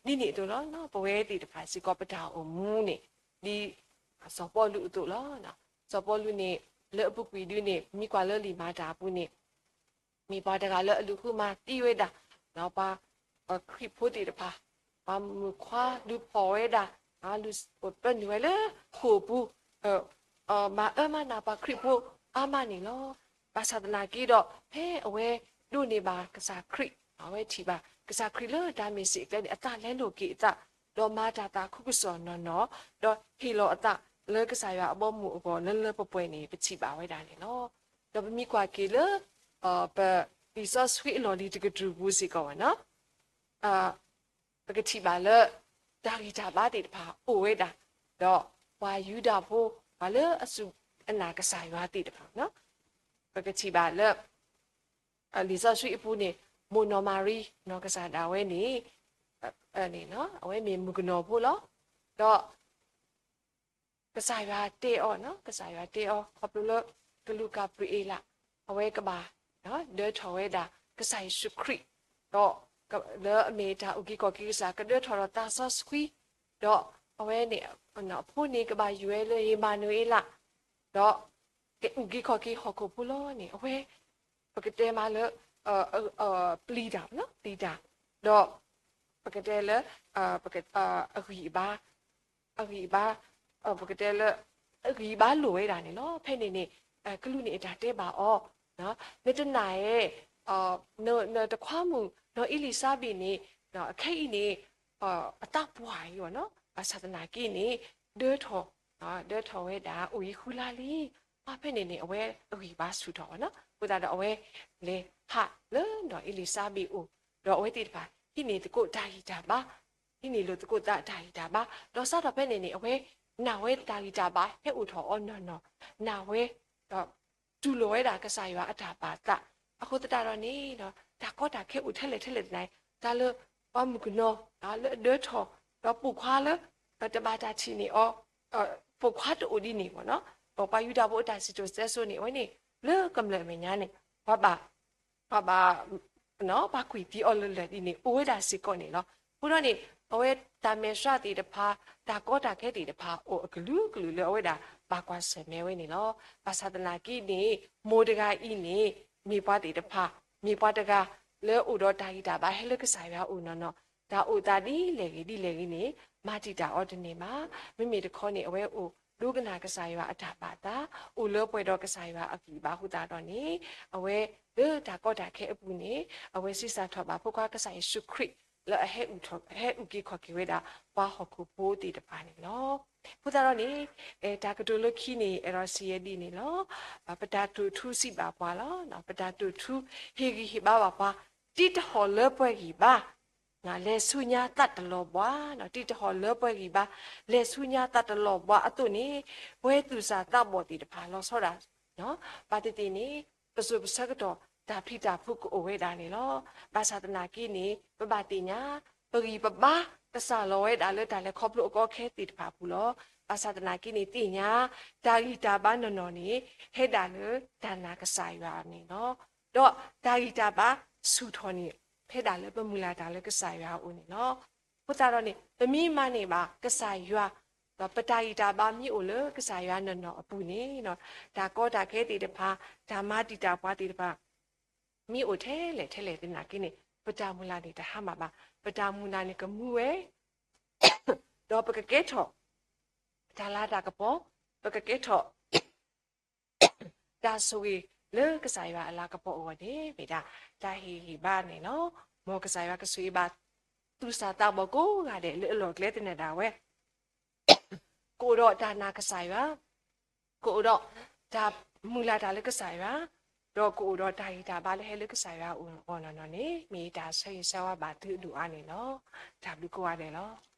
ဒ်န့ၣ်အသိးလီၤ, ပဝဲသ့ၣ်တဖၣ်စ့ၢ်ကီးပတၢ်အိၣ်မူန့ၣ် ဒ်စီၤပီလူးအသိးလီၤ. စီၤပီလူးန့ၣ် လၢအပူၤကွံာ်ဒုန့ၣ် မ့ၢ်ကွၢ်လၢလံာ်မၤတၢ်အပူၤန့ၣ် မ့ၢ်ပှၤတဂၤလၢအလုၢ်ဃုမၤသံဝဲဒၣ် ပှၤခရံာ်ဖိသ့ၣ်တဖၣ်, ပှၤမုၣ်ခွါလုၢ်ဖီၣ်ဝဲဒၣ်, လုၢ်ပၢနုာ်ဝဲလၢဃိာ်ပူၤ, မၤအၢမၤနးပှၤခရံာ်ဖိအါမးန့ၣ်လီၤ. ဘၣ်ဆၣ်သနာ်က့ဒီး ဖဲအဝဲဒိးန့ၢ်ဘၣ်ကစၢ်ခရံာ်, အဝဲထံၣ်ဘၣ်ကစၢ်ခရံာ်လၢတၢ်မ့ၢ်စ့ၢ်ကီးန့ၣ် အသးလဲလိာ်က့ၤအသး, ဒီးမၤတၢ်သးခုကစီၣ်နီၢ်နီၢ်, ဒီးဟ့ၣ်လီၤအသးလၢကစၢ်ယွၤအဘီအမုၢ်အဂီၢ် လၢလၢပှဲၤပှဲၤန့ၣ် ပထံၣ်ဘၣ်ဝဲဒၣ်န့ၣ်လီၤ. ဒီးပမ့ၢ်ကွၢ်က့ၤလၢ ပလံာ်စီဆှံအလီၢ်လံၤတကတြူၢ်ပူၤစ့ၢ်ကီးဘၣ်နီၤ, ပကထံၣ်ဘၣ်လၢ တၢ်ဂံၢ်တၢ်ဘါသ့ၣ်တဖၣ်အိၣ်ဝဲဒၣ်, ဒီးပှၤယူဒၤဖိ ပှၤလၢအစူၢ်အနာ်ကစၢ်ယွၤသ့ၣ်တဖၣ်, ပကထံၣ်ဘၣ်လၢ လံာ်စီဆှံအပူၤန့ၣ် မိၢ်နီၢ်မၤရံ နီၢ်ကစၢ်ဒၣ်ဝဲန့ၣ် အဝဲမ့ၢ်မုၣ်ကနီၤဖိလီၤ. ဒီး ကစၢ်ယွၤတဲအီၤ, ကစၢ်ယွၤတဲအီၤ ခီဖျိလၢ ကလူးကၤဘြံၤအ့လး အဝဲကဘၣ် ဒၢထီၣ်ဝဲဒၣ် ကစၢ်ယ့ၣ်ၡူးခရံာ်, ဒီး လၢအမ့ၢ်တၢ်အုၣ်က့ၤခီၣ်က့ၤကစၢ် ကဒၢထီၣ်ဒီးသးစီဆှံ, ဒီးအဝဲန့ၣ် အဖိန့ၣ်ကဘၣ်ယွဲလၢ ဧ့မၤနူၤအ့လး, ဒီး ကအုၣ်က့ၤခီၣ်က့ၤဟီၣ်ခိၣ်ဖိလီၤန့ၣ် အဝဲ ပကတဲမးလၢ ပျံၤတၢ်, ပျံၤတၢ်, ဒီး ပကတဲလၢ အဂံၢ်အဘါ, အဂံၢ်အဘါ, ပကတဲလၢ အဂံၢ်အဘါလိာ်ဝဲဒၣ်န့ၣ်လီၤ. ဖဲန့ၣ်န့ၣ် ကလူးန့ၣ်အတၢ်တဲဘၣ်အီၤ, နတနာ်ဧဲ, နတခွါမုၣ် နီၢ်အ့လံၤစါဘ့းန့ၣ် အခဲအံၤန့ၣ် အသးပှၢ်အံၤဘၣ်နီၤ, ဘၣ်ဆၣ်သနာ်က့န့ၣ် ဒၢထီၣ်, ဒၢထီၣ်ဝဲဒၣ် အိၣ်ယံၤဃုလါလံ. ဖဲန့ၣ်န့ၣ် အဝဲအဂံၢ်အဘါဆူၣ်ထီၣ်ဘၣ်နီၤ, အဃိသတးဒီးအဝဲလဲၤဟးလၢနီၢ်အ့လံၤစါဘ့းအအိၣ်, ဒီးအဝဲသ့ၣ်တဖၣ် ဟံးန့ၢ်သကိးတၢ်ဂံၢ်တၢ်ဘါ, ဟံးန့ၢ်လိာ်သကိးသးတၢ်ဂံၢ်တၢ်ဘါ, ဒီးစးထီၣ်ဖဲန့ၣ်န့ၣ် အဝဲနာ်ဝဲတၢ်ဂံၢ်တၢ်ဘါဟဲအိၣ်ထီၣ်အီၤနီၢ်နီၢ်, နာ်ဝဲ ဒီး တူၢ်လိာ်ဝဲဒၣ်ကစၢ်ယွၤအတၢ်ဘၣ်သး, အဃိသတးဒီးန့ၣ် တၢ်ကီတၢ်ခဲအိၣ်ထဲလဲၣ်ထဲလဲၣ်သနာ်က့ တၢ်လၢပှၤမုၣ်ကနီၤ လၢအဒၢထီၣ် ဒီးပိာ်ခွါလၢ တဘၣ်တၢ်ထံၣ်န့ၢ်အီၤ, ပိာ်ခွါတအိၣ်ဒ်န့ၣ်ဘၣ်နီၤ, ပှၤယူဒၤဖိအတၢ်စံၣ်စိၤတဲစိၤန့ၣ် အဝဲန့ၣ် လၢကမျၢၢ်အမဲာ်ညါန့ၣ် ပှၤဘၣ် ပှၤဘၣ် ပှၤကွံာ်သံအီၤလၢလၢာ်ဒ်န့ၣ် အိၣ်ဝဲဒၣ်စ့ၢ်ကီးန့ၣ်လီၤ. အဃိဒီးန့ၣ် အဝဲတၢ်မဲာ်ဆှးသ့ၣ်တဖၣ် တၢ်ကီတၢ်ခဲသ့ၣ်တဖၣ် အိၣ်အကလုာ်ကလုာ်လၢအဝဲဒၣ်ဘၣ်ကွၢ်ဆၢၣ်မဲာ်ဝဲန့ၣ်လီၤ. ဘၣ်ဆၣ်သနာ်က့န့ၣ် မိၢ်တဂၤအံၤန့ၣ် မ့ၢ်ပှၤသ့ၣ်တဖၣ် မ့ၢ်ပှၤတဂၤ လၢအိၣ်ဒီးတၢ်ဂံၢ်တၢ်ဘါဟဲလၢကစၢ်ယွၤအအိၣ်နီၢ်နီၢ်, တၢ်အိၣ်သးဒ်လဲၣ်ဂ့ၤဒ်လဲၣ်ဂ့ၤန့ၣ် မၤတံာ်တာ်အီၤတန့ၢ်ဘၣ်. မ့မ့ၢ်တခီန့ၣ် အဝဲအိၣ်ဒိကနၣ်ကစၢ်ယွၤအတၢ်ဘၣ်သး, အိၣ်လၢပှဲၤဒီးကစၢ်ယွၤအဂံၢ်ဘါအဃိသတးဒီးန့ၣ် အဝဲလၢတၢ်ကီတၢ်ခဲအပူၤန့ၣ် အဝဲဆံးစၢ်ထီၣ်ဘၣ်ဖိခွါကစၢ်ယ့ၣ်ၡူးခရံာ် လၢအဟဲအုၣ်ထီၣ် ဟဲအုၣ်က့ၤခီၣ်က့ၤဝဲဒၣ် ပှၤဟီၣ်ခိၣ်ဖိသ့ၣ်တဖၣ်န့ၣ်လီၤ. အဃိသတးဒီးန့ၣ် တၢ်ကတိၤလၢခံန့ၣ် အဲၣ်ဒိးစံးယဲဒ်န့ၣ်လီၤ. ပတၢ်တိာ်ထူစံးဘၣ်ပှၤလီၤ. ပတၢ်တိာ်ထူ ဟ့ၣ်ဂံၢ်ဟ့ၣ်ဘါဘၣ်ပှၤ, တံးတဟီၣ်လၢပှဲၤဂံၢ်ဘါ လဲၤဆူညါသးတလီၤဘှါ, တံးတဟီၣ်လၢပှဲၤဂံၢ်ဘါ လဲၤဆူညါသးတလီၤဘှါအသိးန့ၣ် ပဝဲသူၣ်စၢ်သးဘီၣ်သ့ၣ်တဖၣ်လီၤဆီဒၣ် ဘၣ်သ့ၣ်သ့ၣ်န့ၣ် ပစိၤပဆၢကတီၢ်တၢ်ပျံၤတၢ်ဖုးကအိၣ်ဝဲဒၣ်န့ၣ်လီၤ. ဘၣ်ဆၣ်သနာ်က့န့ၣ် ပဘၣ်သ့ၣ်ညါ ပဂံၢ်ပဘါ ကစၢ်လီၤဝဲဒၣ်လၢတၢ်လဲၤခီဖျိအကီအခဲသ့ၣ်တဖၣ်အပူၤလီၤ. ဘၣ်ဆၣ်သနာ်က့န့ၣ် သ့ၣ်ညါ တၢ်ဂံၢ်တၢ်ဘါနီၢ်နီၢ်န့ၣ် ဟဲဒၣ်လၢတၢ်နာ်ကစၢ်ယွၤန့ၣ်လီၤ. ဒီးတၢ်ဂံၢ်တၢ်ဘါဆူၣ်ထီၣ်န့ၣ် ဟဲဒၣ်လၢပမုၢ်လၢ်တၢ်လၢကစၢ်ယွၤအအိၣ်န့ၣ်လီၤ. အဃိသတးဒီးန့ၣ် ပမ့ၢ်မၤန့ၢ်ဘၣ်ကစၢ်ယွၤ ဒီးပတၢ်ဂံၢ်တၢ်ဘါမ့ၢ်အိၣ်လၢကစၢ်ယွၤနီၢ်နီၢ်အပူၤန့ၣ် တၢ်ကီတၢ်ခဲသ့ၣ်တဖၣ် တၢ်မၤတံာ်တာ်ပှၤသ့ၣ်တဖၣ် မ့ၢ်အိၣ်ထဲလဲၣ်ထဲလဲၣ်သနာ်က့န့ၣ် ပတၢ်မုၢ်လၢ်န့ၣ်တဟါမၢ်ဘၣ်. ပတၢ်မုၢ်လၢ်န့ၣ်ကမူဝဲ ဒီးပကကဲထီၣ် တၢ်လၤတၢ်ကပီၤ, ပကကဲထီၣ် တၢ်ဆိၣ်ဂ့ၤလၢကစၢ်ယွၤအလၤကပီၤအဂီၢ်န့ၣ် မ့ၢ်ဒၣ်တၢ်ဟ့ၣ်ဂံၢ်ဘါန့ၣ်လီၤ. မ်ကစၢ်ယွၤကဆိၣ်ဂ့ၤဘၣ် သူၣ်စၢ်သးဘီၣ်ကိးဂၤဒဲးလၢအလီၢ်ကျဲသနၢၣ်ဒၣ်ဝဲ ကအိၣ်ဒီးတၢ်နာ်ကစၢ်ယွၤ, ကအိၣ်ဒီးတၢ်မုၢ်လၢ်တၢ်လၢကစၢ်ယွၤ, ဒီးကအိၣ်ဒီးတၢ်ဂံၢ်တၢ်ဘါလၢဟဲလၢကစၢ်ယွၤအအိၣ်အီၤနီၢ်နီၢ်န့ၣ် မ့ၢ်တၢ်ဆၢဂ့ၤဆၢဝါဘၣ်သုအဒိၣ်အါန့ၣ်လီၤ. တၢ်ဘျုးကိးဂၤဒဲးလီၤ.